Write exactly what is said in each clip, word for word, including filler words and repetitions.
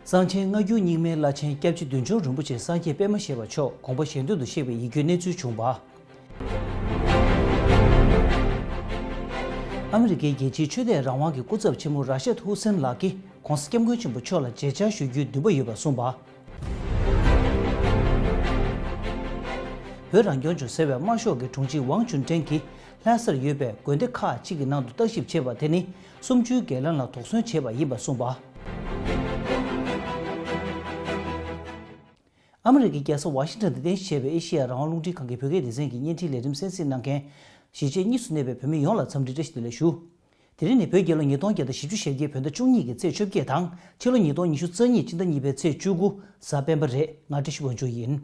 གསང་ཆེན་སྔ་འགྱུར་རྙིང་མའི་བླ་ཆེན་སྐྱབས་རྗེ་བདུད་འཇོམས་རིན་པོ་ཆེ་སངས་རྒྱས་པད་མ་བཞད་པ་མཆོག་དགོངས་པ་གཞན་དོན་དུ་གཤེགས་པའི་ཡིད་སྐྱོའི་གནས་ཚུལ་བྱུང་བ། ཨ་མི་རི་ཀའི་རྒྱལ་སྤྱིའི་ཆོས་དད་རང་དབང་གི་སྐུ་ཚབ་ཆེན་མོ་ར་ཤད་ཧུ་སེན་ལགས་ཀྱིས་༧གོང་ས་༧སྐྱབས་མགོན་ཆེན་པོ་མཆོག་ལ་མཇལ་བཅར་ཞུ་རྒྱུའི་འདུན་པ་ཡོད་པ་གསུངས་པ། བོད་རང་སྐྱོང་ལྗོངས་ཟེར་བའི་དམར་ཤོག་གི་དྲུང་ཆེ་ཝང་ཅུན་ཀྲེང་གིས་ལྷ་སར་ཡོད་པའི་དགོན་སྡེ་ཁག་ཅིག་གི་ནང་དུ་བརྟག་ཞིབ་བྱས་པ་དེ་ནི་གསུམ་བཅུའི་སྒེར་ལངས་ལ་དོགས་ཟོན་བྱས་པ་ཡིན་པ་གསུངས་པ། ཨ་མི་རི་ཀའི་རྒྱལ་ས་ཝ་ཤིང་ཊོན་དུ་རྟེན་གཞི་བྱས་པའི་ཨེ་ཤེ་ཡ་རང་དབང་རླུང་འཕྲིན་ཁང་གི་བོད་སྐད་སྡེ་ཚན་གྱི་བརྙན་འཕྲིན་ལས་རིམ་གསན་གཟིགས་གནང་མཁན་གཞིས་བྱེས་གཉིས་སུ་གནས་པའི་བོད་མི་ཡོངས་ལ་འཚམས་འདྲི་བཀྲ་ཤིས་བདེ་ལེགས་ཞུ། དེ་རིང་ནི་བོད་རྒྱལ་ལོ་ཉིས་སྟོང་བརྒྱ་དང་བཞི་བཅུ་ཞེ་བརྒྱད་བོད་ཟླ་བཅུ་གཉིས་ཀྱི་ཚེས་བཅོ་བརྒྱད་དང་ཕྱི་ལོ་ཉིས་སྟོང་ཉི་ཤུ་རྩ་གཉིས་ཕྱི་ཟླ་གཉིས་པའི་ཚེས་བཅུ་དགུ་གཟའ་སྤེན་པ་རེད། ང་བཀྲ་ཤིས་དབང་ཕྱུག་ཡིན།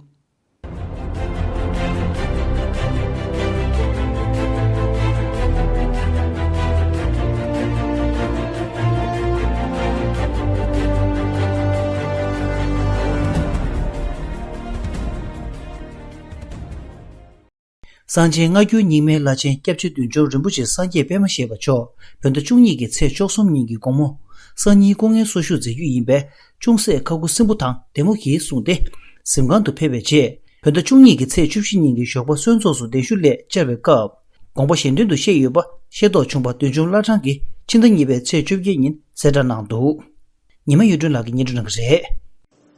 གསང་ཆེན་སྔ་འགྱུར་རྙིང་མའི་བླ་ཆེན་སྐྱབས་རྗེ་བདུད་འཇོམས་རིན་པོ་ཆེ་སངས་རྒྱས་པད་མ་བཞད་པ་མཆོག་བོད་ཟླ་བཅུ་གཉིས་ཀྱི་ཚེས་བཅུ་གསུམ་ཉིན་གྱི་དགོང་མོ་སང་ཉིན་སྐུ་ངལ་གསོ་བཞུགས་མཛད་རྒྱུ་ཡིན་པས་ཅུང་ཟད་ཁ་ཁུ་སིམ་པོ་དང་བདེ་མོ་གྱིས་གསུངས་ཏེ་གཟིམ་ཁང་དུ་ཕེབས་པའི་རྗེས་བོད་ཟླ་བཅུ་གཉིས་ཀྱི་ཚེས་བཅུ་བཞི་ཉིན་གྱི་ཞོགས་པ་གསོལ་ཚོགས་སུ་གདན་ཞུ་སླད་བཅར་བའི་སྐབས་དགོངས་པ་གཞན་དོན་དུ་གཤེགས་ཡོད་པ་ཤེས་རྟོགས་བྱུང་བ་བདུད་འཇོམས་བླ་བྲང་གིས་ཕྱི་ཟླ་གཉིས་པའི་ཚེས་བཅོ་བརྒྱད་ཉིན་གསལ་བསྒྲགས་གནང་འདུག་ཉི་མ་གཡུ་སྒྲོན་ལགས་ཀྱིས་སྙན་སྒྲོན་གནང་གི་རེད།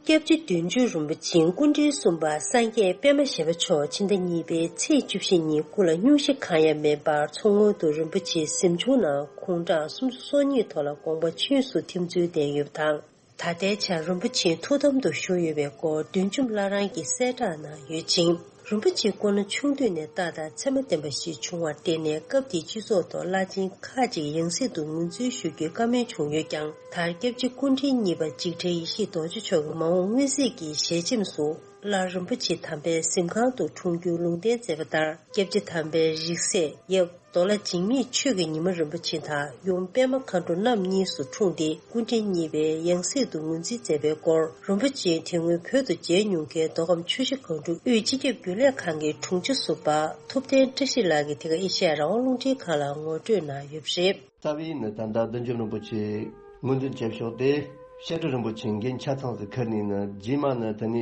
སྐྱབས་རྗེ་བདུད་འཇོམས་རིན་པོ་ཆེའི་སྐུ་ཕྲེང་གསུམ་པ་སངས་རྒྱས་པད་མ་བཞད་པ་མཆོག་ཕྱི་ཟླ་གཉིས་པའི་ཚེས་བཅུ་བཞི་ཉིན་སྐུ་ལ་སྙུང་གཞི་གང་ཡང་མེད་པར་མཚོ་སྔོན་དུ་རིན་པོ་ཆེའི་གཟིམ་ཆུང་ནང་ཁོང་གྲངས་སུམ་ཅུ་སོ་གཉིས་ཐོག་ལ་དགོངས་པ་ཆོས་སུ་ཐིམ་ཚུལ་བསྟན་ཡོད་པ་དང་། ད་ལྟའི་ཆར་རིན་པོ་ཆེ་ཐུགས་དམ་དུ་བཞུགས་ཡོད་པའི་སྐོར་བདུད་འཇོམས་བླ་བྲང་གིས་གསལ་བསྒྲགས་གནང་ཡོད་ཅིང་། རིན་པོ་ཆེ་སྐུ་ན་ཆུང་དུས་ནས་རྟག་དང་མཚན་མ་ལྡན་པ་ཞིག་བྱུང་བར་བརྟེན་ནས་སྐབས་དེའི་སྤྱི་ཚོགས་ཐོག་བླ་ཆེན་ཁག་ཅིག་ཡང་སྲིད་དུ་ངོས་འཛིན་ཞུ་རྒྱུའི་བཀའ་མོལ་བྱུང་ཡོད་ཀྱང་། མཐར་སྐྱབས་རྗེ་སྐུ་ཕྲེང་གཉིས་པ་འཇིགས་བྲལ་ཡེ་ཤེས་རྡོ་རྗེ་མཆོག་གིས་མ་འོངས་མངོན་གཟིགས་ཀྱི་ཞལ་ཆེམས་སུ་སླར་རིན་པོ་ཆེ་དམ་པའི་གཟིམ་ཁང་དུ་འཁྲུངས་རྒྱུའི་ལུང་བསྟན་མཛད་པ་ལྟར། སྐྱབས་རྗེ་དམ་པའི་རིགས་སྲས་ཡབ་རྡོ་ལ་འཇིགས་མེད་ཆོས་ཀྱི་ཉི་མ་རིན་པོ་ཆེ་དང་ཡུམ་པད་མ་མཁའ་འགྲོ་རྣམ་གཉིས་སུ་འཁྲུངས་ཏེ། སྐུ་ཕྲེང་གཉིས་པའི་ཡང་སྲིད་དུ་ངོས་འཛིན་མཛད་པའི་སྐོར། རིན་པོ་ཆེ་དེ་སྔོན་བོད་དུ་མཇལ་མྱོང་མཁན་མདོ་ཁམས་ཆུ་བཞི་སྒང་དྲུག་དབུས་སྤྱི་ཁྱབ་རྒྱུན་ལས་ཁང་གི་དྲུང་ཆེ་ཟུར་པ་ཐུབ་བསྟན་བཀྲ་ཤིས་ལགས་ཀྱིས་དེ་ག་ཨེ་ཤེ་ཡ་རང་དབང་རླུང་འཕྲིན་ཁང་ལ་ངོ་སྤྲོད་གནང་ཡོད་པ་རེད། རྩ་བའི་ནི་ད་ལྟ་བདུད་འཇོམས་རིན་པོ་ཆེ་ངོས་འཛིན་བྱེད་ཕྱོགས་དེ་བཤད་སྒྲུབ་རིན་པོ་ཆེ་འགན་ཆ་ཚང་ཟིག་ཁུར་ནས་ནི་རྗེས་མ་ནི་དེ་ནས་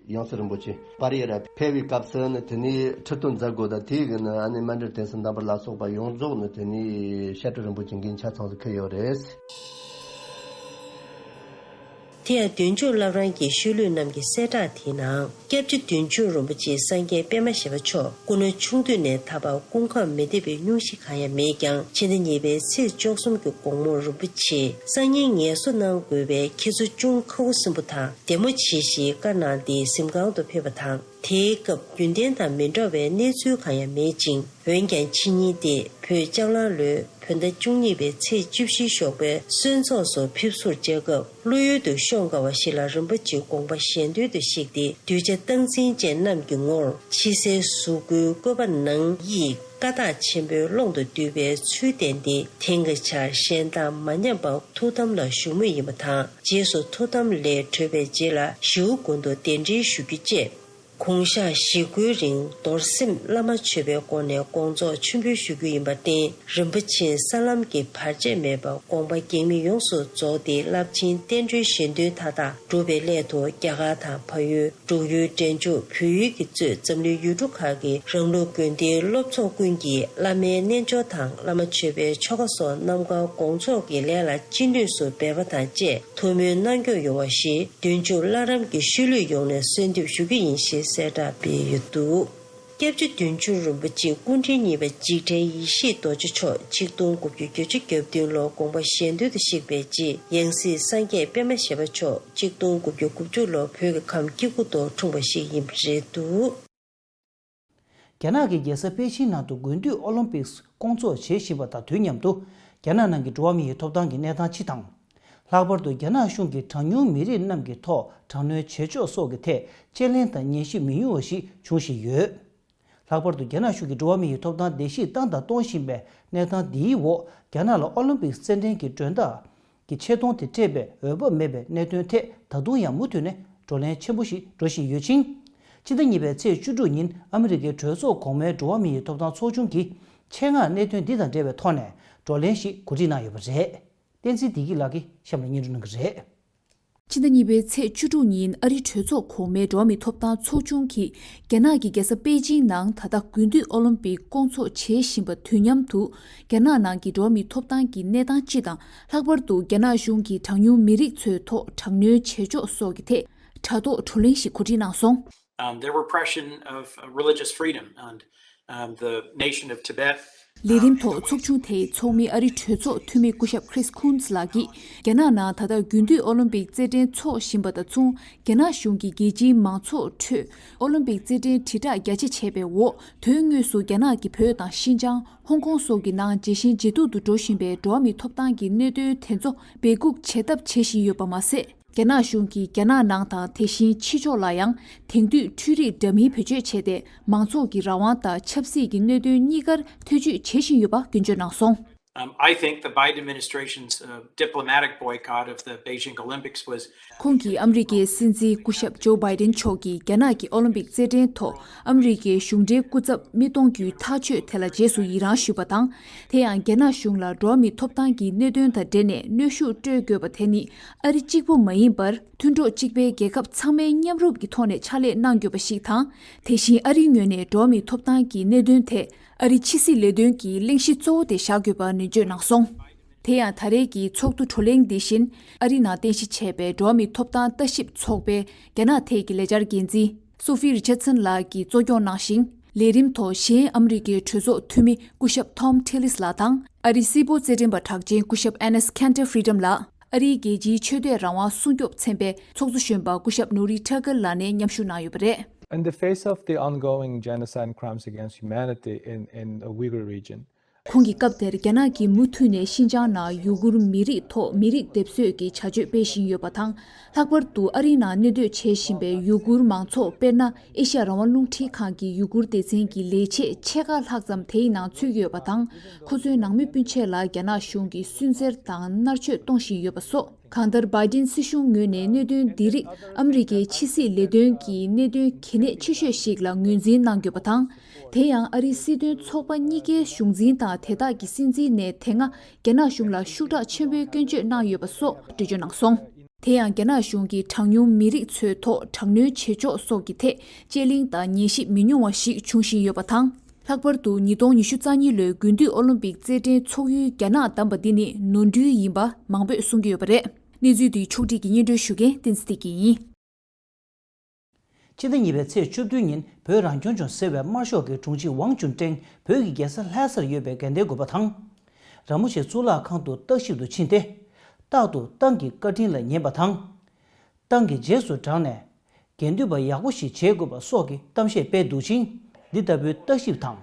ཡང་སྲིད་རིན་པོ་ཆེ་པར་ཡ་ར་ཕེབས་པའི་སྐབས་སུ་ནི་དེ་ནས་ཁྲི་སྟོན་མཛད་སྒོ་དང་དེའི་གི་ནི་ཨ་ནི་མཎྜལ་རྟེན་གསུམ་གདམས་པར་ལ་སོགས་པ་ཡོངས་རྫོགས་ནི་དེ་ནས་བཤད་སྒྲུབ་རིན་པོ་ཆེ་འགན་ཆ་ཚང་ཟིག་ཁུར་ཡོད་རེད། དེ་ཡང་བདུད་འཇོམས་བླ་བྲང་གི་ཤོད་ལུས་རྣམས་ཀྱི་གསལ་བསྒྲགས་དེའི་ནང་། སྐྱབས་རྗེ་བདུད་འཇོམས་རིན་པོ་ཆེ་སངས་རྒྱས་པད་མ་བཞད་པ་མཆོག་སྐུ་ན་ཆུང་དུས་ནས་ད་བར་སྐུ་ཁམས་མི་བདེ་བའི་སྙུང་གཞི་གང་ཡང་མེད་ཀྱང་། ཕྱི་ཟླ་གཉིས་པའི་ཚེས་བཅུ་གསུམ་གྱི་དགོང་མོར་རིན་པོ་ཆེ་སང་ཉིན་ངལ་གསོ་གནང་དགོས་པའི་འཁྱེར་སོ་ཅུང་ཁ་ཁུ་སིམ་པོ་དང་བདེ་མོ་བྱེད་ཞེས་བཀའ་གནང་སྟེ་གཟིམ་ཁང་དུ་ཕེབས་པ་དང་། དེའི་སྐབས་རྒྱུན་ལྡན་དང་མི་འདྲ་བའི་གནས་ཚུལ་གང་ཡང་མེད་ཅིང་། འོན་ཀྱང་ཕྱི་ཉིན་ཏེ་བོད་ལྕགས་གླང་ལོའི་བོད་ཟླ་བཅུ་གཉིས་པའི་ཚེས་བཅུ་བཞིའི་ཞོགས་པའི་གསོལ་ཚོགས་སུ་ཕེབས་བསུར་བཅར་སྐབས། བློ་ཡུལ་དུ་ཤོང་དཀའ་བ་ཞིག་ལ་རིན་པོ་ཆེ་དགོངས་པ་གཞན་དོན་དུ་གཤེགས་ཏེ། གདུལ་བྱ་སྟངས་འཛིན་ཅན་རྣམས་ཀྱི་ངོར་ཕྱི་གསལ་གཟུགས་སྐུའི་བཀོད་པ་ནང་བཞིན་ཀ་དག་ཆེན་པོའི་ཀློང་དུ་བསྡུས་པའི་ཚུལ་བསྟན་ཏེ། དེང་གི་ཆར་གཞན་དང་མ་མཉམ་པར་ཐུགས་དམ་ལ་བཞུགས་མུས་ཡིན་པ་དང་། རྗེས་སུ་ཐུགས་དམ་ལས་གྲོལ་བའི་རྗེས་ལ་ཞེའུ་དགོན་དུ་གདན་འདྲེན་ཞུ་རྒྱུ་བཅས། དགུང་ཞག་བཞི་སྐོར་རིང་རྡོར་སེམས་བླ་མ་མཆོད་པའི་སྒོ་ནས་དགོངས་རྫོགས་མཆོད་འབུལ་ཞུ་རྒྱུ་ཡིན་པར་བརྟེན། རིན་པོ་ཆེས་ས་ལམ་གྱི་བར་ཆད་མེད་པར་དགོངས་པ་འགལ་མེད་ཡོངས་སུ་རྫོགས་ཏེ། རླབས་ཆེན་རྟེན་འབྲེལ་གཞན་དོན་མཐའ་དག་འགྲུབ་པའི་སླད་དུ། རྒྱ་གར་དང་བལ་ཡུལ། འབྲུག་ཡུལ། འབྲས་ལྗོངས། བོད་ཡུལ་གྱིས་གཙོས་འཛམ་གླིང་ཡུལ་གྲུ་ཁག་གི་རང་ལུགས་དགོན་སྡེའི་སློབ་ཚོགས་ཀུན་གྱིས་བླ་མའི་རྣལ་འབྱོར་དང་བླ་མ་མཆོད་པའི་ཆོ་ག་སོགས་རྣམ་དཀར་དགོངས་རྫོགས་ཀྱི་ལས་ལ་ཅི་ནུས་སུ་འབད་པ་དང་བཅས། ཐུགས་སྨོན་གནང་སྐྱོང་ཡོང་བ་ཞིག་བདུད་འཇོམས་བླ་བྲང་གི་ཤོད་ལུས་ཡོངས་ནས་གསོལ་འདེབས་ཞུ་རྒྱུ་ཡིན་ཞེས་གསལ་བསྒྲགས་སྤེལ་ཡོད་འདུག་སྐྱབས་རྗེ་བདུད་འཇོམས་རིན་པོ་ཆེའི་སྐུ་ཕྲེང་གཉིས་པ་འཇིགས་བྲལ་ཡེ་ཤེས་རྡོ་རྗེ་མཆོག་ཆིག་སྟོང་དགུ་བརྒྱ་བརྒྱད་ཅུ་གྱ་བདུན་ལོར་དགོངས་པ་གཞན་དོན་དུ་གཤེགས་པའི་རྗེས། ཡང་སྲིད་སངས་རྒྱས་པད་མ་བཞད་པ་མཆོག་ཆིག་སྟོང་དགུ་བརྒྱ་དགུ་བཅུ་ལོར་བོད་ཀྱི་ཁམས་སྐྱེ་རྒུ་མདོར་འཁྲུངས་པ་ཞིག་ཡིན་པ་རེད་འདུག་རྒྱ་ནག་གི་རྒྱལ་ས་པེ་ཅིན་ནང་དུ་དགུན་དུས་ཨོ་ལིམ་པིག་སྐོང་ཚོགས་བྱེད་བཞིན་པ་དང་དུས་མཉམ་དུ། རྒྱ་ནག་ནང་གི་འགྲོ་བ་མི་ཡི་ཐོབ་ཐང་གི་གནས་སྟངས་སྤྱི་དང་། ལྷག་པར་དུ་རྒྱ་ནག་གཞུང་གིས་གྲངས་ཉུང་མི་རིགས་རྣམས་ཀྱི་ཐོག་དྲག་གནོན་བྱེད་ཕྱོགས་སོགས་ཀྱི་ཐད་དཔྱད་གླེང་དང་ཉན་ཞིབ་མི་ཉུང་བ་ཞིག་འབྱུང་བཞིན་ཡོད། ལྷག་པར་དུ་རྒྱ་ནག་གཞུང་གིས་འགྲོ་བ་མི་ཡི་ཐོབ་ཐང་བརྡལ་བཤིག་བཏང་དང་གཏོང་བཞིན་པའི་གནས་སྟངས་འདིའི་འོག་རྒྱ་ནག་ལ་ཨོ་ལིམ་པིག་རྩེད་འགྲན་གྱི་མགྲོན་བདག་གི་ཆེ་མཐོང་དེ་སྤྲད་པའི་འོས་བབ་མེད་པའི་གནད་དོན་ཐད་ད་དུང་ཡང་མུ་མཐུད་ནས་བགྲོ་གླེང་ཆེན་པོ་ཞིག་འགྲོ་བཞིན་ཡོད་ཅིང་། ཕྱི་ཟླ་གཉིས་པའི་ཚེས་བཅུ་དྲུག་ཉིན་ཨ་མི་རི་ཀའི་གྲོས་ཚོགས་གོང་མའི་འགྲོ་བ་མི་ཡི་ཐོབ་ཐང་ཚོགས་ཆུང་གིས་ཆེད་མངགས་གནད་དོན་འདི་དང་འབྲེལ་བའི་ཐོག་ནས་བགྲོ་གླེང་ཞིག་གོ་སྒྲིག་གནང་ཡོད་པ་རེད། བསྟན་འཛིན་བདེ་སྐྱིད་ལགས་ཀྱིས་གཤམ་ལ་སྙན་སྒྲོན་གནང་གི་རེད། ཕྱི་ཟླ་གཉིས་པའི་ཚེས་བཅུ་དྲུག་ཉིན་ཨ་རིའི་གྲོས་ཚོགས་གོང་མའི་འགྲོ་བ་མིའི་ཐོབ་ཐང་ཚོགས་ཆུང་གིས་རྒྱ་ནག་གི་རྒྱལ་ས་པེ་ཅིང་ནང་ད་ལྟ་དགུན་དུས་ཨོ་ལིམ་པིག་སྐོང་ཚོགས་བྱེད་བཞིན་པ་དུས་མཉམ་དུ། རྒྱ་ནག་ནང་གི་འགྲོ་བ་མིའི་ཐོབ་ཐང་གི་གནས་སྟངས་སྤྱི་དང་། ལྷག་པར་དུ་རྒྱ་ནག་གཞུང་གིས་གྲངས་ཉུང་མི་རིགས་ཚོའི་ཐོག་དྲག་གནོན་བྱེད་ཕྱོགས་སོགས་ཀྱི་ཐད་དྲ་ཐོག་བགྲོ་གླེང་ཞིག་གོ་སྒྲིག་གནང་སོང་། Um, the repression of uh, religious freedom and um, the nation of Tibet. ལས་རིམ་ཐོག་ཚོགས་ཆུང་དེའི་ཚོགས་མི་ཨ་རིའི་གྲོས་ཚོགས་འཐུས་མི་སྐུ་ཞབས་Chris Coons ལགས་ཀྱིས། རྒྱ་ནག་ནང་ད་ལྟ་དགུན་དུས་ཨོ་ལིམ་པིག་རྩེད་འགྲན་འཚོགས་བཞིན་པ་དང་མཚུངས། རྒྱ་ནག་གཞུང་གིས་རྒྱལ་སྤྱིའི་མང་ཚོགས་ཁྲོད་ཨོ་ལིམ་པིག་རྩེད་འགྲན་དྲིལ་བསྒྲགས་རྒྱ་ཆེ་བྱས་པའི་འོག་དོན་དངོས་སུ་རྒྱ་ནག་གི་བོད་དང་ཤིན་ཅང་། ཧོང་ཀོང་སོགས་ཀྱི་ནང་ཇེ་ཞན་ཇེ་སྡུག་ཏུ་འགྲོ་བཞིན་པའི་འགྲོ་བ་མིའི་ཐོབ་ཐང་གི་གནད་དོན་དེ་ཚོ་འབོད་འགུག་བྱེད་ཐབས་བྱེད་བཞིན་ཡོད་པ་མ་ཟད། རྒྱ་ནག་གཞུང་གིས་རྒྱ་ནག་ནང་དང་དེ་བཞིན་ཕྱི་ཕྱོགས་ལ་ཡང་དེང་དུས་འཕྲུལ་རིག་འདྲ་མིན་བེད་སྤྱོད་བྱས་ཏེ། མང་ཚོགས་ཀྱི་རང་དབང་དང་ཆབ་སྲིད་ཀྱི་གནད་དོན་གཉིས་ཀར་ཐེ་ཇུས་བྱེད་བཞིན་ཡོད་པ་སྐྱོན་བརྗོད་གནང་སོང་། Um, I think the Biden administration's uh, diplomatic boycott of the Beijing Olympics was ཁོང་གིས་ཨ་མི་རི་ཀའི་སྲིད་འཛིན་སྐུ་ཞབས་ཇོ་བྷའི་ཌེན་མཆོག་གིས་རྒྱ་ནག་གི་ཨོ་ལིམ་པིག་རྩེད་འགྲན་ཐོག་ཨ་མི་རི་ཀའི་གཞུང་འབྲེལ་སྐུ་ཚབ་མི་གཏོང་རྒྱུའི་ཐག་གཅོད་དེ་ལ་རྗེས་སུ་ཡི་རང་ཞུས་པ་དང་། དེ་ཡང་རྒྱ་ནག་གཞུང་ལ་འགྲོ་བ་མིའི་ཐོབ་ཐང་གི་གནད་དོན་དང་འབྲེལ་ནས་གནོན་ཤུགས་སྤྲོད་དགོས་པ་དེ་ནི་ཨ་རི་གཅིག་པུ་མ་ཡིན་པར། མཐུན་གྲོགས་གཅིག་པའི་རྒྱལ་ཁབ་ཚང་མའི་མཉམ་རུབ་ཀྱི་ཐོག་ནས་ཕྱག་ལས་གནང་དགོས་པ་ཞིག་དང་། དེ་བཞིན་ཨ་རིའི་ངོས་ནས་འགྲོ་བ་མིའི་ཐོབ་ཐང་གི་གནད་དོན་དེ་ཨ་རིའི་ཕྱི་སྲིད་ལས་དོན་གྱི་གླེང་གཞི་གཙོ་བོ་དེ་བཞག་དགོས་པ་ནན་བརྗོད་གནང་སོང་། དེ་ཡང་ད་རེས་ཀྱི་ཚོགས་འདུ་བགྲོ་གླེང་འདི་བཞིན་ཨ་རིའི་ནང་རྟེན་གཞི་བྱས་པའི་འགྲོ་བ་མིའི་ཐོབ་ཐང་ལྟ་ཞིབ་ཚོགས་པའི་རྒྱ་ནག་ཐད་ཀྱི་ལས་འཆར་འགན་འཛིན་Sophie Richardson ལགས་ཀྱིས་གཙོ་སྐྱོང་གནང་ཞིང་། ལས་རིམ་ཐོག་གཞན་ཨ་མི་རི་ཀའི་གྲོས་ཚོགས་འཐུས་མི་སྐུ་ཞབས་Thom Tillis ལགས་དང་། ཨ་རིའི་སིལ་སྤོལ་རྩེད་འགྲན་པ་གྲགས་ཅན་སྐུ་ཞབས་Enes Kanter Freedom ལགས། ཨ་རིའི་རྒྱལ་སྤྱིའི་ཆོས་དད་རང་དབང་སྲུང་སྐྱོབ་ཚན་པའི་ཚོགས་གཙོ་གཞོན་པ་སྐུ་ཞབས་Nuri Turkel ལགས་ནས་མཉམ་ཞུགས་གནང་ཡོད་པ་རེད། In the face of the ongoing genocide and crimes against humanity in, in the Uyghur region, ཁོང་གིས་སྐབས་དེར་རྒྱ་ནག་གིས་མུ་མཐུད་ནས་ཤིན་ཅང་ནང་ཡུ་གུར་མི་རིགས་ཐོག་མི་རིགས་སྡེབ་གསོད་ཀྱི་བྱ་སྤྱོད་སྤེལ་བཞིན་ཡོད་པ་དང་། ལྷག་པར་དུ་ཨ་རིའི་ནང་གནས་སྡོད་བྱེད་བཞིན་པའི་ཡུ་གུར་མང་ཚོགས། དཔེར་ན། ཨེ་ཤ་ཡ་རང་དབང་རླུང་འཕྲིན་ཁང་གི་ཡུ་གུར་སྡེ་ཚན་གྱི་ལས་བྱེད་ཕྱེད་ཀ་ལྷག་ཙམ་དེའི་ནང་ཚུད་ཀྱི་ཡོད་པ་དང་། ཁོ་ཚོའི་ནང་མི་སྤུན་མཆེད་ལ་རྒྱ་ནག་གཞུང་གིས་སུན་གཙེར་དང་མནར་གཅོད་གཏོང་བཞིན་ཡོད་པ་སོགས། གང་ལྟར། བྷའི་ཌེན་སྲིད་གཞུང་ངོས་ནས་གནད་དོན་འདི་རིགས་ཨ་མི་རི་ཀའི་ཕྱི་སྲིད་ལས་དོན་གྱི་གནད་དོན་གལ་གནད་ཆེ་ཤོས་ཤིག་ལ་ངོས་འཛིན་གནང་དགོས་པ་དང་། དེ་ཡང་ཨ་རིའི་སྲིད་དོན་ཚོགས་པ་གཉིས་ཀའི་གཞུང་འཛིན་དང་དེ་དག་གི་སྲིད་འཛིན་ནས་དེ་སྔ་རྒྱ་ནག་གཞུང་ལ་ཤུགས་དྲག་ཆེན་པོའི་སྐྱོན་བརྗོད་གནང་ཡོད་པ་སོགས་འགྲེལ་བརྗོད་གནང་སོང་། དེ་ཡང་རྒྱ་ནག་གཞུང་གིས་གྲངས་ཉུང་མི་རིགས་ཚོའི་ཐོག་དྲག་གནོན་བྱེད་ཕྱོགས་སོགས་ཀྱི་ཐད་དཔྱད་གླེང་དང་ཉན་ཞིབ་མི་ཉུང་བ་ཞིག་འབྱུང་བཞིན་ཡོད་པ་དང་། ལྷག་པར་དུ་ཉིས་སྟོང་ཉི་ཤུ་རྩ་གཉིས་ལོའི་དགུན་དུས་ཨོ་ལིམ་པིག་རྩེད་འགྲན་འཚོགས་ཡུལ་རྒྱ་ནག་བདམས་པ་འདི་ནི་ནོར་འཁྲུལ་ཡིན་པ་མང་པོས་གསུང་གི་ཡོད་པ་རེད། གནས་ཚུལ་འདི་ཕྱོགས་སྒྲིག་གིས་སྙན་སྒྲོན་ཞུ་མཁན་བསྟན་འཛིན་བདེ་སྐྱིད་ཡིན། ཕྱི་ཟླ་གཉིས་པའི་ཚེས་བཅུ་བདུན་ཉིན་བོད་རང་སྐྱོང་ལྗོངས་ཟེར་བའི་དམར་ཤོག་གི་དྲུང་ཆེ་ཝང་ཅུན་ཀྲེང་བོད་ཀྱི་རྒྱལ་ས་ལྷ་སར་ཡོད་པའི་དགའ་ལྡན་དགོན་པ་དང་། ར་མོ་ཆེ་གཙུག་ལག་ཁང་དུ་བརྟག་ཞིབ་ཏུ་ཕྱིན་ཏེ། རྟག་ཏུ་ཏང་གི་བཀའ་དྲིན་ལ་ཉན་པ་དང་། ཏང་གི་རྗེས་སུ་འབྲངས་ནས། དགེ་འདུན་པ་ཡག་པོ་ཞིག་བྱེད་དགོས་པ་སོགས་ཀྱི་གཏམ་བཤད་སྤེལ་འདུག་ཅིང་། འདི་ལྟ་བུའི་བརྟག་ཞིབ་དང་།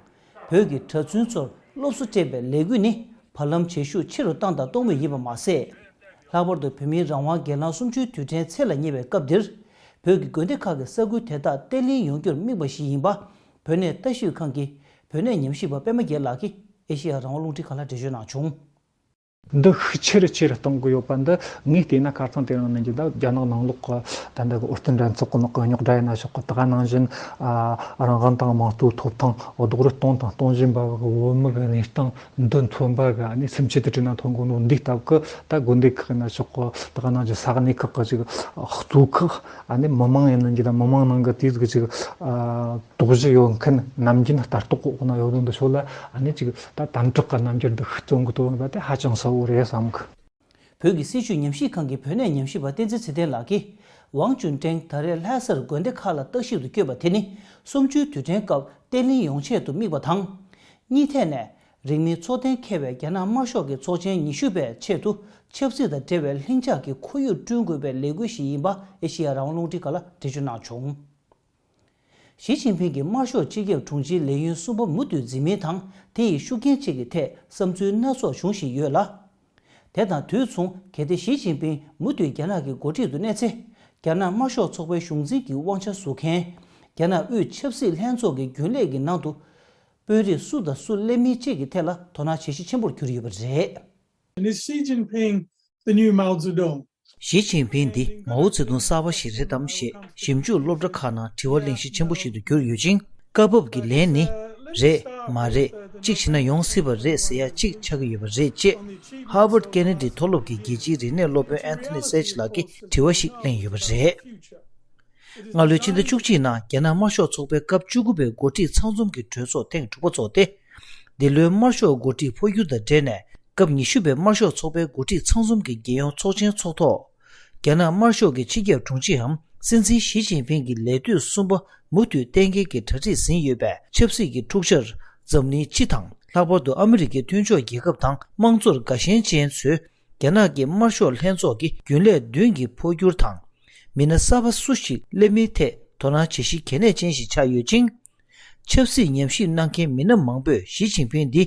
བོད་ཀྱི་གྲྭ་བཙུན་ཚོར་སློབ་གསོ་སྤྲད་པའི་ལས་འགུལ་ནི་བར་ལམ་བྱེད་ཤུགས་ཆེ་རུ་བཏང་དང་གཏོང་མུས་ཡིན་པ་མ་ཟད། ལྷག་པར་དུ་བོད་མིའི་རང་དབང་སྒེར་ལངས་གསུམ་བཅུའི་དུས་དྲན་ཚེས་ལ་ཉེ་བའི་སྐབས་འདིར། བོད་ཀྱི་དགོན་སྡེ་ཁག་གི་ས་ཁུལ་དེ་དག་བརྟན་ལྷིང་ཡོང་རྒྱུར་དམིགས་པ་ཞིག་ཡིན་པ། བོད་གནས་ལྟ་ཞིབ་ཁང་གི་བོད་གནས་ཉམས་ཞིབ་པ་པད་མ་རྒྱལ་ལགས་ཀྱིས་ཨེ་ཤེ་ཡ་རང་དབང་རླུང་འཕྲིན་ཁང་ལ་འགྲེལ་བརྗོད་གནང་བྱུང་། འདི་ཤུགས་ཆེ་རུ་ཆེ་རུ་གཏོང་གི་ཡོད་པ་འདི་ངས་བལྟས་ན་ཁ་སང་དེ་རིང་ནས་ཀྱི་ད་རྒྱ་ནག་ནང་ལོགས་ཀྱི་ད་ལྟ་གི་འོས་བསྟུན་འགྲན་ཚོགས་ཀྱི་ནང་གི་རྙོག་དྲ་ཡིན་ན་ཆོག་གི། ད་ག་ནང་བཞིན་ཨ་རང་དབང་དང་མང་གཙོའི་ཐོབ་ཐང་རྡོག་རོལ་གཏོང་དང་གཏོང་བཞིན་པ་གི་བོད་མི་གི་གནས་སྟངས་འདི་མཚོན་པ་གི་ཨ་ནི་སེམས་ཆེད་དུ་བྲིས་ན་ཐོན་གོ་ནོ་འདི་སྟབས་ཀྱིས། ད་དགོན་སྡེ་ཁག་ཡིན་ན་ཆོག་གི། ད་ག་ནང་བཞིན་ས་གནས་ཁག་གི་ཅིག་གཙོ་ཁག་ཨ་ནི་མི་མང་ཡིན་ན་འགྱུར་ད་མི་མང་ནང་གི་དེ་ཟིག་ཅིག་ཨ། དོགས་གཞི་ཡོད་མཁན་ནམ་རྒྱུན་ལྟ་རྟོག་གོ་གནང་ཡོད་དོན་འདི་ཚོ་ལ་ཨ་ནི་ཅིག་ད་དམ་དྲག་གི་རྣམ་འགྱུར་འདི་ཤུགས་སྟོན་གི་འདུག་པ་དེ་ཧ་ཅང་གསལ་བོ་རེད་བསམ་གི། བོད་ཀྱི་སྲིད་བྱུས་ཉམས་ཞིབ་ཁང་གི་བོད་གནས་ཉམས་ཞིབ་པ་བསྟན་འཛིན་ཚེ་བརྟན་ལགས་ཀྱིས། ཝང་ཅུན་ཀྲེང་ད་རེས་ལྷ་སར་དགོན་སྡེ་ཁག་ལ་བརྟག་ཞིབ་ཏུ་བསྐྱོད་པ་དེ་ནི་གསུམ་བཅུའི་དུས་དྲན་སྐབས་བརྟན་ལྷིང་ཡོང་ཆེད་དུ་དམིགས་པ་དང་། གཉིས་ཐད་ནས་རིང་མིན་འཚོ་གཏན་འཁེལ་བའི་རྒྱ་ནག་དམར་ཤོག་གི་ཚོགས་ཆེན་ཉི་ཤུ་པའི་ཆེད་དུ་ཆབ་སྲིད་དང་འབྲེལ་བའི་ལྷིང་འཇགས་ཀྱི་ཁོར་ཡུག་བསྐྲུན་དགོས་པའི་ལས་འགུལ་ཞིག་ཡིན་པ་ཨེ་ཤེ་ཡ་རང་དབང་རླུང་འཕྲིན་ཁང་ལ་འགྲེལ་བརྗོད་གནང་བྱུང་། ཞི་ཅིན་ཕིང་གིས་དམར་ཤོག་སྤྱི་ཁྱབ་དྲུང་ཆེའི་ལས་ཡུན་གསུམ་པ་མུ་མཐུད་འཛིན་མིན་དང་དེ་ཡི་ཤུགས་རྐྱེན་བཅས་ཀྱི་ཐད་བསམ་ཚུལ་སྣ་ཚོགས་འབྱུང་བཞིན་ཡོད་ལ། དེ་དང་དུས་མཚུངས་གལ་ཏེ་ཞི་ཅིན་ཕིང་མུ་མཐུད་རྒྱ་ནག་གི་འགོ་ཁྲིད་དུ་གནས་ཚེ། རྒྱ་ནག་དམར་ཤོག་ཚོགས་པའི་གཞུང་འཛིན་གྱི་དབང་ཆ་ཟུར་མཁན། རྒྱ་ནག་དབུས་ཆབ་སྲིད་ལྷན་ཚོགས་ཀྱི་རྒྱུན་ལས་ཀྱི་ནང་དུ། དཔོན་རིགས་སུ་དང་སུ་སླེབས་མིན་བཅས་ཀྱི་ཐད་ལ་དོ་སྣང་ཇེ་ཆེ་ཆེན་པོར་གྱུར་ཡོད་པ་རེད། And is Xi Jinping the new Mao Zedong? ཞི་ཅིན་ཕིང་འདི་མའོ་ཙེ་ཏུང་གསར་པ་ཞིག་རེད་དམ་ཞེས་ཞིབ་འཇུག་སློབ་གྲྭ་ཁག་ནང་དྲི་བ་གླེང་གཞི་ཆེན་པོ་ཞིག་ཏུ་གྱུར་ཡོད་ཅིང་། སྐབས་བབ་ཀྱི་ལན་ནི། རེད་མ་རེད། གཅིག་བྱས་ན་ཡོང་སྲིད་པ་རེད་ཟེར་ཡ་གཅིག་ཆགས་ཀྱི་ཡོད་པ་རེད་ཅེས་Harvard Kennedy་མཐོ་སློབ་ཀྱི་རྒྱལ་སྤྱིའི་རིག་གནས་སློབ་དཔོན་Anthony Saich་ལགས་ཀྱིས་དྲི་བ་ཞིག་གླེང་ཡོད་པ་རེད། སྔ་ལོའི་ཕྱི་ཟླ་བཅུ་གཅིག་ནང་རྒྱ་ནག་དམར་ཤོག་ཚོགས་པའི་སྐབས་བཅུ་དགུ་པའི་འགོ་ཁྲིད་ཚང་འཛོམས་ཀྱི་གྲོས་ཚོགས་ཐེངས་དྲུག་པ་ཚོགས་ཏེ། འདི་ལོའི་དམར་ཤོག་འགོ་ཁྲིད་འཕོ་འགྱུར་དང་འབྲེལ་ནས་སྐབས་ཉི་ཤུ་པའི་དམར་ཤོག་ཚོགས་པའི་འགོ་ཁྲིད་ཚང་འཛོམས་ཀྱི་རྒྱལ་ཡོངས་ཚོགས་ཆེན་འཚོགས་ཐོག་རྒྱ་ནག་དམར་ཤོག་གི་སྤྱི་ཁྱབ་དྲུང་ཆེའམ་སྲིད་འཛིན་ཞི་ཅིན་ཕིང་གི་ལས་དུས་གསུམ་པ་མུ་མཐུད་གཏན་འཁེལ་གྱི་གྲ་སྒྲིག་ཟིན་ཡོད་པས་ཆབ་སྲིད་ཀྱི་འཁྲུག་ཆར་འཛམ་གླིང་སྤྱི་དང་ལྷག་པར་དུ་ཨ་མི་རི་ཀའི་མཐུན་ཕྱོགས་རྒྱལ་ཁབ་དང་དམངས་གཙོར་དགའ་ཞེན་ཅན་ཚོས་རྒྱ་ནག་གི་དམར་ཤོག་ལྷན་ཚོགས་ཀྱི་རྒྱུན་ལས་མདུན་གྱི་འཕོ་འགྱུར་དང་། མི་སྣ་གསར་པ་སུ་ཞིག་སླེབས་མིན་ཐད་དོ་སྣང་བྱེད་གཞི་གལ་གནད་ཅན་ཞིག་ཆགས་ཡོད་ཅིང་། ཆབ་སྲིད་ཉམས་ཞིབ་གནང་མཁན་མི་སྣ་མང་པོས་ཞི་ཅིན་ཕིང་འདི་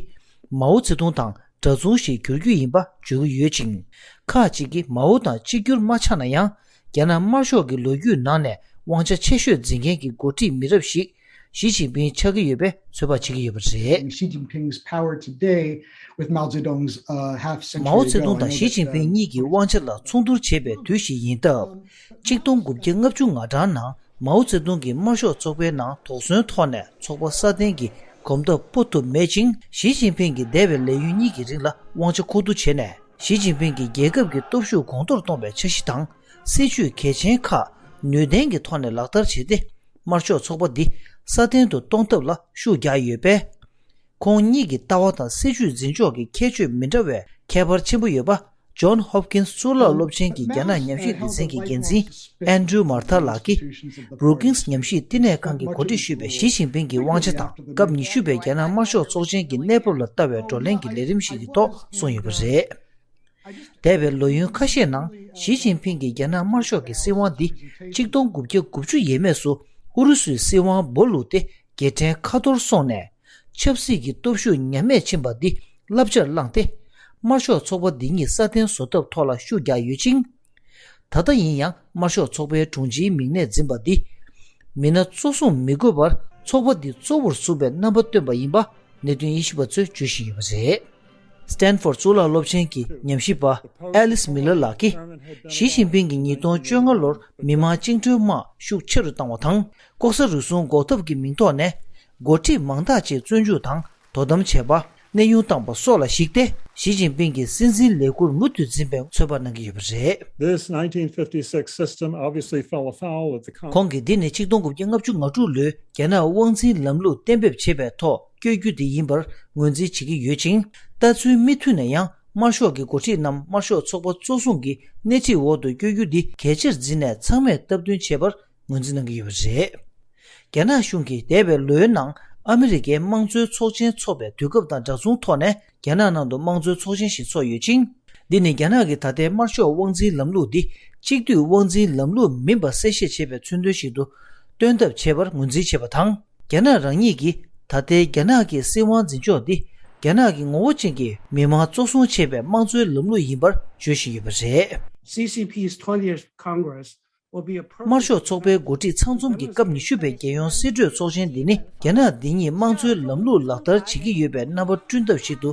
མའོ་ཙེ་ཏུང་དང་འདྲ་མཚུངས་ཤིག་འགྱུར་རྒྱུ་ཡིན་པ་བརྗོད་ཀྱི་ཡོད་ཅིང་། ཁག་ཅིག་གིས་མའོ་དང་གཅིག་གྱུར་མ་ཆགས་ན་ཡང་། རྒྱ་ནག་དམར་ཤོག་གི་ལོ་རྒྱུས་ནང་ནས་དབང་ཆ་ཆེ་ཤོས་འཛིན་མཁན་གྱི་འགོ་ཁྲིད་མི་རབས་ཤིག་ཞི་ཅིན་ཕིང་ཆགས་ཀྱི་ཡོད་པའི་ཚོད་དཔག་བྱེད་ཀྱི་ཡོད་པ་རེད། Xi Jinping's power today with Mao Zedong's uh, half century མའོ་ཙེ་ཏུང་དང་ཞི་ཅིན་ཕིང་གཉིས་ཀྱི་དབང་ཆ་ལ་མཚུངས་བསྡུར་བྱེད་པའི་དུས་ཤིག་ཡིན་སྟབས། གཅིག་སྟོང་དགུ་བརྒྱ་ལྔ་བཅུ་ང་གྲངས་ནང་མའོ་ཙེ་ཏུང་གིས་དམར་ཤོག་ཚོགས་པའི་ནང་དོགས་ཟོན་ཐོག་ནས་ཚོགས་པ་སྲ་བརྟན་གྱི་གོམ་སྟབས་སྤོ་ཐུབ་མེད་ཅིང་། ཞི་ཅིན་ཕིང་གིས་འདས་པའི་ལས་ཡུན་གཉིས་ཀྱི་རིང་ལ་དབང་ཆ་མཁོ་བསྡུ་བྱས་ནས། ཞི་ཅིན་ཕིང་གིས་རྒྱལ་ཁབ་ཀྱི་སྟོབས་ཤུགས་གོང་མཐོར་གཏོང་བའི་འཆར་གཞི་དང་། སྲིད་ཇུས་གལ་ཆེན་ཁག་ནུས་ལྡན་གྱི་ཐོག་ནས་ལག་བསྟར་བྱས་ཏེ། དམར་ཤོག་ཚོགས་པ་འདི་སྲ་བརྟན་དུ་གཏོང་ཐབས་ལ་ཤུགས་རྒྱག་ཡོད་པས། ཁོང་གཉིས་ཀྱི་ལྟ་བ་དང་སྲིད་ཇུས་འཛིན་ཕྱོགས་ཀྱི་ཁྱད་ཆོས་མི་འདྲ་བའི་ཁྱད་པར་ཆེན་པོ་ཡོད་པ། John Hopkins གཙུག་ལག་སློབ་ཆེན་གྱི་རྒྱ་ནག་ཉམས་ཞིབ་སྡེ་ཚན་གྱི་འགན་འཛིན་Andrew Martha ལགས་ཀྱིས་Brookings ཉམས་ཞིབ་བསྟི་གནས་ཁང་གིས་གོ་སྒྲིག་ཞུས་པའི་ཞི་ཅིན་ཕིང་གི་དབང་ཆ་དང་སྐབས་ཉི་ཤུ་པའི་རྒྱ་ནག་དམར་ཤོག་ཚོགས་ཆེན་གྱི་གནས་བབ་ལ་ལྟ་བའི་བགྲོ་གླེང་གི་ལས་རིམ་ཞིག་གི་ཐོག་གསུངས་ཡོད་པ་རེད། འདས་པའི་ལོ་ཡུན་ཁ་ཤས་ནང་ཞི་ཅིན་ཕིང་གིས་རྒྱ་ནག་དམར་ཤོག་གི་སྲིད་དབང་འདི་གཅིག་སྟོང་དགུ་བརྒྱ་དགུ་བཅུ་ཡས་མས་སུ་ཨུ་རུ་སུའི་སྲིད་དབང་སྦོ་ལུགས་ཏེ་རྒྱལ་ཕྲན་ཁ་ཐོར་སོང་ནས། ཆབ་སྲིད་ཀྱི་སྟོབས་ཤུགས་ཉམས་དམས་ཕྱིན་པ་འདི་བསླབ་བྱར་བླངས་ཏེ། དམར་ཤོག་ཚོགས་པ་འདི་ཉིད་སྲ་བརྟན་བཟོ་ཐབས་ཐོག་ལ་ཤུགས་རྒྱག་ཡོད་ཅིང་། ད་ལྟ་ཡིན་ཡང་དམར་ཤོག་ཚོགས་པའི་དྲུང་ཆེའི་མིང་ནས་འཛིན་པ་འདི། མི་སྣ་གཙོ་བཟུང་མི་དགོས་པར་ཚོགས་པ་འདི་གཙོ་བོར་བཟུང་བའི་རྣམ་པ་སྟོན་པ་ཡིན་པ་གནད་དོན་དབྱེ་ཞིབ་པ་ཚོས་བརྗོད་བཞིན་ཡོད་པ་རེད། Stanford གཙུག་ལག་སློབ་ཆེན་གྱི་ཉམས་ཞིབ་པ་Alice Miller ལགས་ཀྱིས། ཞི་ཅིན་ཕིང་གིས་ཉིས་སྟོང་བཅོ་ལྔ་ལོར་མི་དམངས་བཅིངས་འགྲོལ་དམག་ཤུགས་ཆེ་རུ་བཏང་བ་དང་། ལྐོག་ཟ་རུལ་སུངས་འགོག་ཐབས་ཀྱི་མིང་ཐོག་ནས། འགོ་ཁྲིད་མང་དག་ཅིག་བཙོན་འཇུག་དང་དོ་དམ་བྱས་པ། གནས་དབྱུང་བཏང་པ་སོགས་ལ་གཞིགས་ཏེ། ཞི་ཅིན་ཕིང་གིས་སྲིད་འཛིན་ལས་འཁུར་མུ་མཐུད་འཛིན་པའི་ཚོད་དཔག་གནང་གི་ཡོད་པ་རེད། This nineteen fifty-six system obviously fell afoul of the con- ཁོང་གིས་འདི་ནི་ཆིག་སྟོང་དགུ་བརྒྱ་ལྔ་བཅུ་ང་དྲུག་ལོའི་རྒྱ་ནག་དབང་འཛིན་ལམ་ལུགས་གཏན་འབེབས་བྱེད་པའི་ཐོག་བསྐྱོད་རྒྱུ་དེ་ཡིན་པར་ངོས་འཛིན་བྱེད་ཀྱི་ཡོད་ཅིང་། ལྟ་ཚུལ་མི་མཐུན་ན་ཡང་། དམར་ཤོག་གི་འགོ་ཁྲིད་རྣམས་དམར་ཤོག་ཚོགས་པ་གཙོ་བཟུང་གི་སྣེ་ཁྲིད་འོག་ཏུ་བསྐྱོད་རྒྱུ་འདི་གལ་ཆེར་འཛིན་ནས་ཚང་མས་སྟབས་བསྟུན་བྱས་པར་ངོས་འཛིན་གནང་གི་ཡོད་པ་རེད། རྒྱ་ནག་གཞུང་གིས་འདས་པའི་ལོའི་ནང་ཨ་མི་རི་ཀའི་དམངས་གཙོའི་ཚོགས་ཆེན་འཚོགས་པའི་དུས་སྐབས་དང་འདྲ་མཚུངས་ཐོག་ནས་རྒྱ་ནག་ནང་དུ་དམངས་གཙོའི་ཚོགས་ཆེན་ཞིག་འཚོགས་ཡོད་ཅིང་། འདི་ནི་རྒྱ་ནག་གི་ད་ལྟའི་དམར་ཤོག་དབང་འཛིན་ལམ་ལུགས་འདི་གཅིག་སྡུད་དབང་འཛིན་ལམ་ལུགས་མིན་པ་གསལ་བཤད་བྱེད་པའི་མཚོན་དོན་ཞིག་ཏུ་སྟོན་ཐབས་བྱས་པར་ངོས་འཛིན་བྱས་པ་དང་། རྒྱ་ནག་རང་ཉིད་ཀྱིས་ད་ལྟའི་རྒྱ་ནག་གི་སྲིད་དབང་འཛིན་ཕྱོགས་འདི་རྒྱ་ནག་གི་ངོ་བོ་ཅན་གྱི་མི་དམངས་གཙོ་བཟུང་བྱས་པའི་དམངས་གཙོའི་ལམ་ལུགས་ཡིན་པར་བརྗོད་བཞིན་ཡོད་པ་རེད། C C P's twentieth Congress will be a perfect དམར་ཤོག་ཚོགས་པའི་འགོ་ཁྲིད་ཚང་འཛོམས་ཀྱི་སྐབས་ཉི་ཤུ་པའི་རྒྱལ་ཡོངས་སྲིད་གྲོས་ཚོགས་ཆེན་འདི་ནི་རྒྱ་ནག་འདི་ཉིད་དམངས་གཙོའི་ལམ་ལུགས་ལག་བསྟར་བྱེད་ཀྱི་ཡོད་པའི་རྣམ་པ་བསྐྲུན་ཐབས་ཤིག་ཏུ་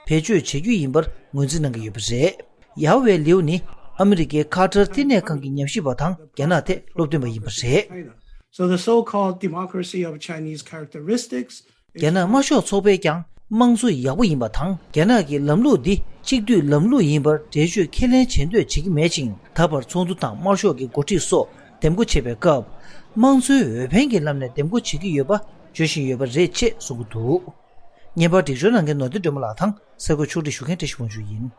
བེད་སྤྱོད་བྱེད་རྒྱུ་ཡིན་པར་ངོས་འཛིན་གནང་གི་ཡོད་པ་རེད། ཡ་ཝེ་ལིའུ་ནི་ཨ་མི་རི་ཀའི་ཁ་ཏར་བསྟི་གནས་ཁང་གི་ཉམས་ཞིབ་པ་དང་རྒྱ་ནག་ཐད་སློབ་སྟོན་པ་ཡིན་པ་རེད། So the so-called democracy of Chinese characteristics རྒྱ་ནག་དམར་ཤོག་ཚོགས་པས་ཀྱང་དམངས་གཙོ་ཡག་པོ་ཡིན་པ་དང་། རྒྱ་ནག་གི་ལམ་ལུགས་འདི་གཅིག་སྡུད་ལམ་ལུགས་ཡིན་པར་འགྲེལ་བརྗོད་ཁས་ལེན་བྱེད་འདོད་བྱེད་ཀྱི་མེད་ཅིང་། ད་བར་ཚོགས་འདུ་དང་དམར་ཤོག་གི་འགོ་ཁྲིད་སོགས་འདེམས་བསྐོ་བྱེད་པའི་སྐབས། དམངས་གཙོའི་འོས་འཕེན་གྱི་ལམ་ནས་འདེམས་བསྐོ་བྱེད་ཀྱི་ཡོད་པ་བརྗོད་བཞིན་ཡོད་པ་རེད་ཅེས་གསུང་གི་འདུག་བརྙན་པར་སྒྲིག་སྦྱོར་གནང་མཁན་ནོར་བདེ་སྒྲོལ་མ་ལགས་དང་སེ་གོལ་ཕྱོགས་སྒྲིག་ཞུ་མཁན་བཀྲ་ཤིས་དབང་ཕྱུག་ཡིན།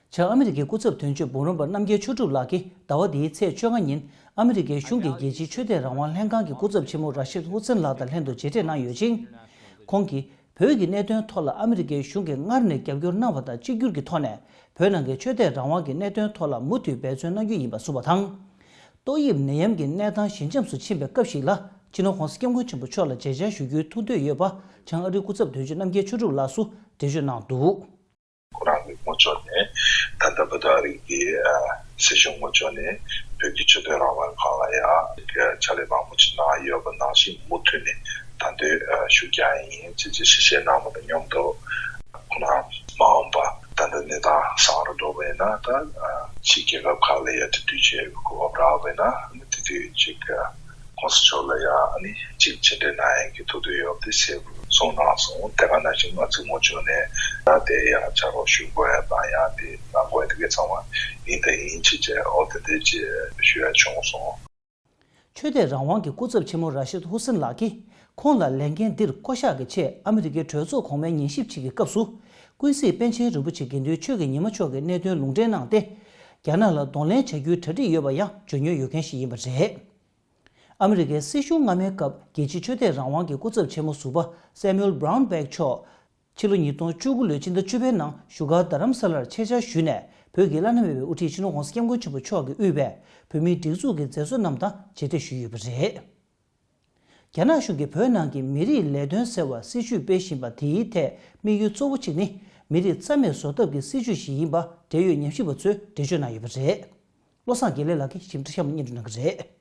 བྱང་ཨ་མི་རི་ཀའི་སྐུ་ཚབ་དོན་གཅོད་འབུམ་རམས་པ་རྣམ་རྒྱལ་ཆོས་གྲུབ་ལགས་ཀྱིས་ཟླ་བ་འདིའི་ཚེས་བཅོ་ལྔ་ཉིན་ཨ་མི་རི་ཀའི་གཞུང་གི་རྒྱལ་སྤྱིའི་ཆོས་དད་རང་དབང་ལྷན་ཁང་གི་སྐུ་ཚབ་ཆེན་མོ་ར་ཤིད་ཧུ་སེན་ལགས་དང་ལྷན་དུ་མཇལ་འཕྲད་གནང་ཡོད་ཅིང་། ཁོང་གིས་བོད་ཀྱི་གནད་དོན་ཐོག་ལ་ཨ་མི་རི་ཀའི་གཞུང་གིས་སྔར་ནས་རྒྱབ་སྐྱོར་གནང་བ་དང་གཅིག་གྱུར་གྱི་ཐོག་ནས་བོད་ནང་གི་ཆོས་དད་རང་དབང་གི་གནད་དོན་ཐོག་ལ་མུ་མཐུད་འབད་བརྩོན་གནང་རྒྱུ་ཡིན་པ་གསུངས་པ་དང་། ཏོག་དབྱིབས་ནད་ཡམས་ཀྱི་གནས་སྟངས་ཞི་འཇམ་སུ་ཕྱིན་པའི་སྐབས་ཤིག་ལ་སྤྱི་ནོར་༧གོང་ས་༧སྐྱབས་མགོན་ཆེན་པོ་མཆོག་ལ་མཇལ་བཅར་ཞུ་རྒྱུའི་ཐུགས་འདོད་ཡོད་པ་བྱང་ཨ་རིའི་སྐུ་ཚབ་དོན་གཅོད་རྣམ་རྒྱལ་ཆོས་གྲུབ་ལགས་སུ་འགྲེལ་བརྗོད་གནང་འདུག་ཁོ་རང་གི་ངོས་ཕྱོགས་ནས་ད་ལྟ་བོད་དང་རིགས་ཀྱི་ཨ་སྲིད་གཞུང་ངོས་ཕྱོགས་ནས་བོད་ཀྱི་ཆོས་དད་རང་དབང་སྒང་ལ་ཡང་ཕྱག་ལས་མང་པོ་ཅིག་གནང་ཡོད་པ་ནང་བཞིན་མུ་མཐུད་ནས་ད་ལྟའི་ཨ་ཞུ་རྒྱུ་ཡིན་ཅེས་ཅིག་ཞུ་བཤད་གནང་བ་དང་མཉམ་དུ་ཁོ་རང་མ་འོངས་པ་ད་ལྟ་གནས་སྟངས་བཟང་རུ་འགྲོ་བ་ཡིན་ན་ད་ཕྱི་རྒྱལ་ཁབ་ཁག་ལ་ཡང་འབྲེལ་མཐུད་བྱེད་དགོས་པ་རག་པ་ཡིན་ན་དེ་དུས་ཅིག་༧གོང་ས་མཆོག་ལ་ཡང་ཅིག་མཇལ་འཕྲད་གནང་ཡག་གི་ཐུགས་འདོད་ཡོད་པ་དེ་གསལ་པོ། གསུངས་གནང་སོང་། དེ་ག་ནང་བཞིན་ང་ཚོའི་ངོས་ཕྱོགས་ནས་ཡང་དེ་ཡང་ཕྱག་རོགས་ཞུ་དགོས་ཡ་དང་ཡང་དེ་གནང་དགོས་ཡ་དེ་གའི་ཚང་མ་ཡིན་དང་ཡིན་ཅིག་བྱས་ཨོ་དེ་འདྲ་ཅིག་ཞུ་ཡ་བྱུང་སོང་། ཆོས་དད་རང་དབང་གི་སྐུ་ཚབ་ཆེན་མོ་ར་ཤིད་ཧུ་སིན་ལགས་ཀྱིས་ཁོང་ལ་ལས་འགན་འདིར་བསྐོ་གཞག་གི་ཆེད་ཨ་མི་རི་ཀའི་གྲོས་ཚོགས་གོང་མའི་ཉན་ཞིབ་ཅིག་གི་སྐབས་སུ། ཀུན་གཟིགས་པཎ་ཆེན་རིན་པོ་ཆེ་དགེ་འདུན་ཆོས་ཀྱི་ཉི་མ་མཆོག་གི་གནད་དོན་ལུང་འདྲེན་གནང་སྟེ། རྒྱ་ནག་ལ་གདོང་ལེན་བྱ་རྒྱུའི་གྲ་སྒྲིག་ཡོད་པ་ཡང་འཇོན་ཉོན་ཡོད་མཁན་ཞིག་ཡིན་པ་རེད། ཨ་མི་རི་ཀའི་སྲིད་གཞུང་སྔ་མའི་སྐབས་རྒྱལ་སྤྱིའི་ཆོས་དད་རང་དབང་གི་སྐུ་ཚབ་ཆེན་མོ་ཟུར་པ་Samuel Brownback་མཆོག་ཕྱི་ལོ་ཉིས་སྟོང་བཅུ་དགུ་ལོའི་ཕྱི་ཟླ་བཅུ་པའི་ནང་བཞུགས་སྒར་རྡ་རམ་ས་ལར་ཆེད་བཅར་ཞུས་ནས། བོད་ཀྱི་བླ་ན་མེད་པའི་དབུ་ཁྲིད་སྤྱི་ནོར་༧གོང་ས་༧སྐྱབས་མགོན་ཆེན་པོ་མཆོག་གིས་དབུས་པའི་བོད་མིའི་སྒྲིག་འཛུགས་ཀྱི་མཛད་གཙོ་རྣམས་དང་མཇལ་འཕྲད་ཞུས་ཡོད་པ་རེད། རྒྱ་ནག་གཞུང་གིས་བོད་ནང་གི་མི་རིགས་ལས་དོན་ཟེར་བ་སྲིད་ཇུས་སྤེལ་བཞིན་པ་དེའི་ཐད་དམིགས་ཡུལ་གཙོ་བོ་གཅིག་ནི། མི་རིགས་རྩ་མེད་བཟོ་ཐབས་ཀྱི་སྲིད་ཇུས་ཤིག་ཡིན་པ་འབྲེལ་ཡོད་ཉམས་ཞིབ་པ་ཚོས་འགྲེལ་བརྗོད་གནང་ཡོད་པ་རེད། བློ་བཟང་དགེ་ལེགས་ལགས་ཀྱིས་ཞིབ་ཕྲ་ཤམ་སྙན་སྒྲོན་གནང་གི་རེད།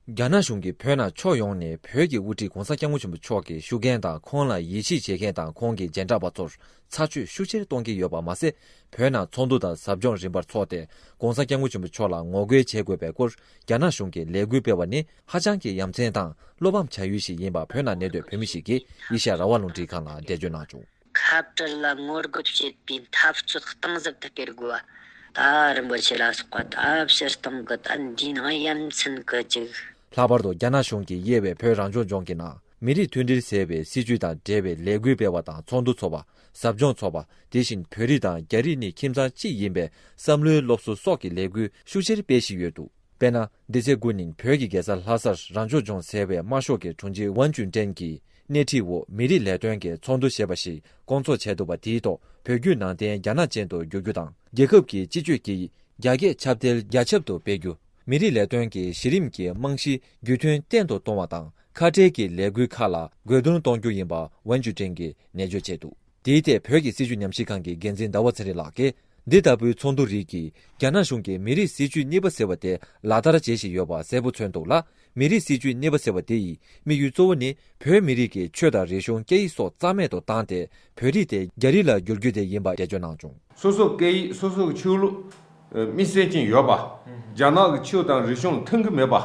རྒྱ་ནག་གཞུང་གིས་བོད་ནང་ཕྱོགས་ཡོངས་ནས་བོད་ཀྱི་དབུ་ཁྲིད་༧གོང་ས་༧སྐྱབས་མགོན་ཆེན་པོ་མཆོག་གི་ཤུགས་རྐྱེན་དང་ཁོང་ལ་ཡིད་ཆེས་བྱེད་མཁན་དང་ཁོང་གི་མཇལ་འཕྲད་པ་ཚོར་ཚ་དྲོད་ཤུགས་ཆེར་གཏོང་གི་ཡོད་པ་མ་ཟད། བོད་ནང་ཚོགས་འདུ་དང་ཟབ་སྦྱོང་རིམ་པར་འཚོགས་ཏེ་༧གོང་ས་༧སྐྱབས་མགོན་ཆེན་པོ་མཆོག་ལ་ངོ་རྒོལ་བྱེད་དགོས་པའི་སྐོར་རྒྱ་ནག་གཞུང་གིས་ལས་འགུལ་སྤེལ་བ་ནི་ཧ་ཅང་གི་ཡ་མཚན་དང་བློ་ཕམ་བྱ་ཡུལ་ཞིག་ཡིན་པ་བོད་ནང་གནས་སྡོད་བོད་མི་ཞིག་གིས་ཨེ་ཤ་ཡ་རང་དབང་རླུང་འཕྲིན་ཁང་ལ་འགྲེལ་བརྗོད་གནང་བྱུང་། ཁ་བྲལ་ལ་ངོ་རྒོལ་བྱེད་པའི་འཐབ་རྩོད་གཏིང་ཟབ་ཏུ་སྤེལ་དགོས་པ། ད་རིན་པོ་ཆེ་ལ་སོགས་པ་ད་སྤྱིར་བཏང་གི་ད་འདིའི་ནང་ཡ་མཚན་གི་ཅིག་ལྷག་པར་དུ་རྒྱ་ནག་གཞུང་གིས་དབྱེ་བའི་བོད་རང་སྐྱོང་ལྗོངས་ཀྱི་ནང་མི་རིགས་མཐུན་སྒྲིལ་ཟེར་བའི་སྲིད་ཇུས་དང་འབྲེལ་བའི་ལས་འགུལ་སྤེལ་བ་དང་ཚོགས་འདུ་འཚོགས་པ། ཟབ་སྦྱོང་འཚོགས་པ། དེ་བཞིན་བོད་རིགས་དང་རྒྱ་རིགས་ནི་ཁྱིམ་ཚང་གཅིག་ཡིན་པའི་བསམ་བློའི་སློབ་གསོ་སོགས་ཀྱི་ལས་འགུལ་ཤུགས་ཆེར་སྤེལ་བཞིན་ཡོད་འདུག་དཔེར་ན། འདི་ཚེས་དགུ་ཉིན་བོད་ཀྱི་རྒྱལ་ས་ལྷ་སར་རང་སྐྱོང་ལྗོངས་ཟེར་བའི་དམར་ཤོག་གི་དྲུང་ཆེ་ཝན་ཅུན་ཀྲེན་གྱིས་སྣེ་ཁྲིད་འོག་མི་རིགས་ལས་དོན་གྱི་ཚོགས་འདུ་ཞེས་པ་ཞིག་སྐོང་ཚོགས་བྱས་འདུག་པ། དེའི་ཐོག་བོད་བརྒྱུད་ནང་བསྟན་རྒྱ་ནག་ཅན་དུ་བསྒྱུར་རྒྱུ་དང་། རྒྱལ་ཁབ་ཀྱི་སྤྱི་སྤྱོད་སྐད་ཡིག་རྒྱ་སྐད་ཁྱབ་གདལ་རྒྱ་ཁྱབ་ཏུ་སྤེལ་རྒྱུ། མི་རིགས་ལས་དོན་གྱི་གཞི་རིམ་གྱི་རྨང་གཞི་རྒྱུན་མཐུན་བརྟན་དུ་གཏོང་བ་དང་། ཁ་བྲལ་གྱི་ལས་འགུལ་ཁག་ལ་རྒོལ་རྡུང་གཏོང་རྒྱུ་ཡིན་པ་ཝན་ཅུན་ཀྲེན་གྱིས་ནན་བརྗོད་བྱས་འདུག་དེའི་ཐད་བོད་ཀྱི་སྲིད་བྱུས་ཉམས་ཞིབ་ཁང་གི་འགན་འཛིན་ཟླ་བ་ཚེ་རིང་ལགས་ཀྱིས། འདི་ལྟ་བུའི་ཚོགས་འདུ་རིགས་ཀྱིས་རྒྱ་ནག་གཞུང་གིས་མི་རིགས་སྲིད་བྱུས་གཉིས་པ་ཟེར་བ་དེ་ལག་བསྟར་བྱེད་བཞིན་ཡོད་པ་གསལ་པོ་མཚོན་འདུག་ལ། མི་རིགས་སྲིད་བྱུས་གཉིས་པ་ཟེར་བ་དེ་ཡི་དམིགས་ཡུལ་གཙོ་བོ་ནི་བོད་མི་རིགས་ཀྱི་ཆོས་དང་རིག་གཞུང་སྐད་ཡིག་སོགས་རྩ་མེད་དུ་བཏང་སྟེ་བོད་རིགས་དེ་རྒྱ་རིགས་ལ་བསྒྱུར་རྒྱུ་དེ་ཡིན་པ་འགྲེལ་བརྗོད་གནང་བྱུང་། སོ་སོ་སྐད་ཡིག་སོ་སོ་གི་ཆོས་ལུགས་དམིགས་བསལ་ཅན་ཡོད་པ། རྒྱ་ནག་གི་ཆོས་དང་རིག་གཞུང་ལ་མཐུན་གྱི་མེད་པ།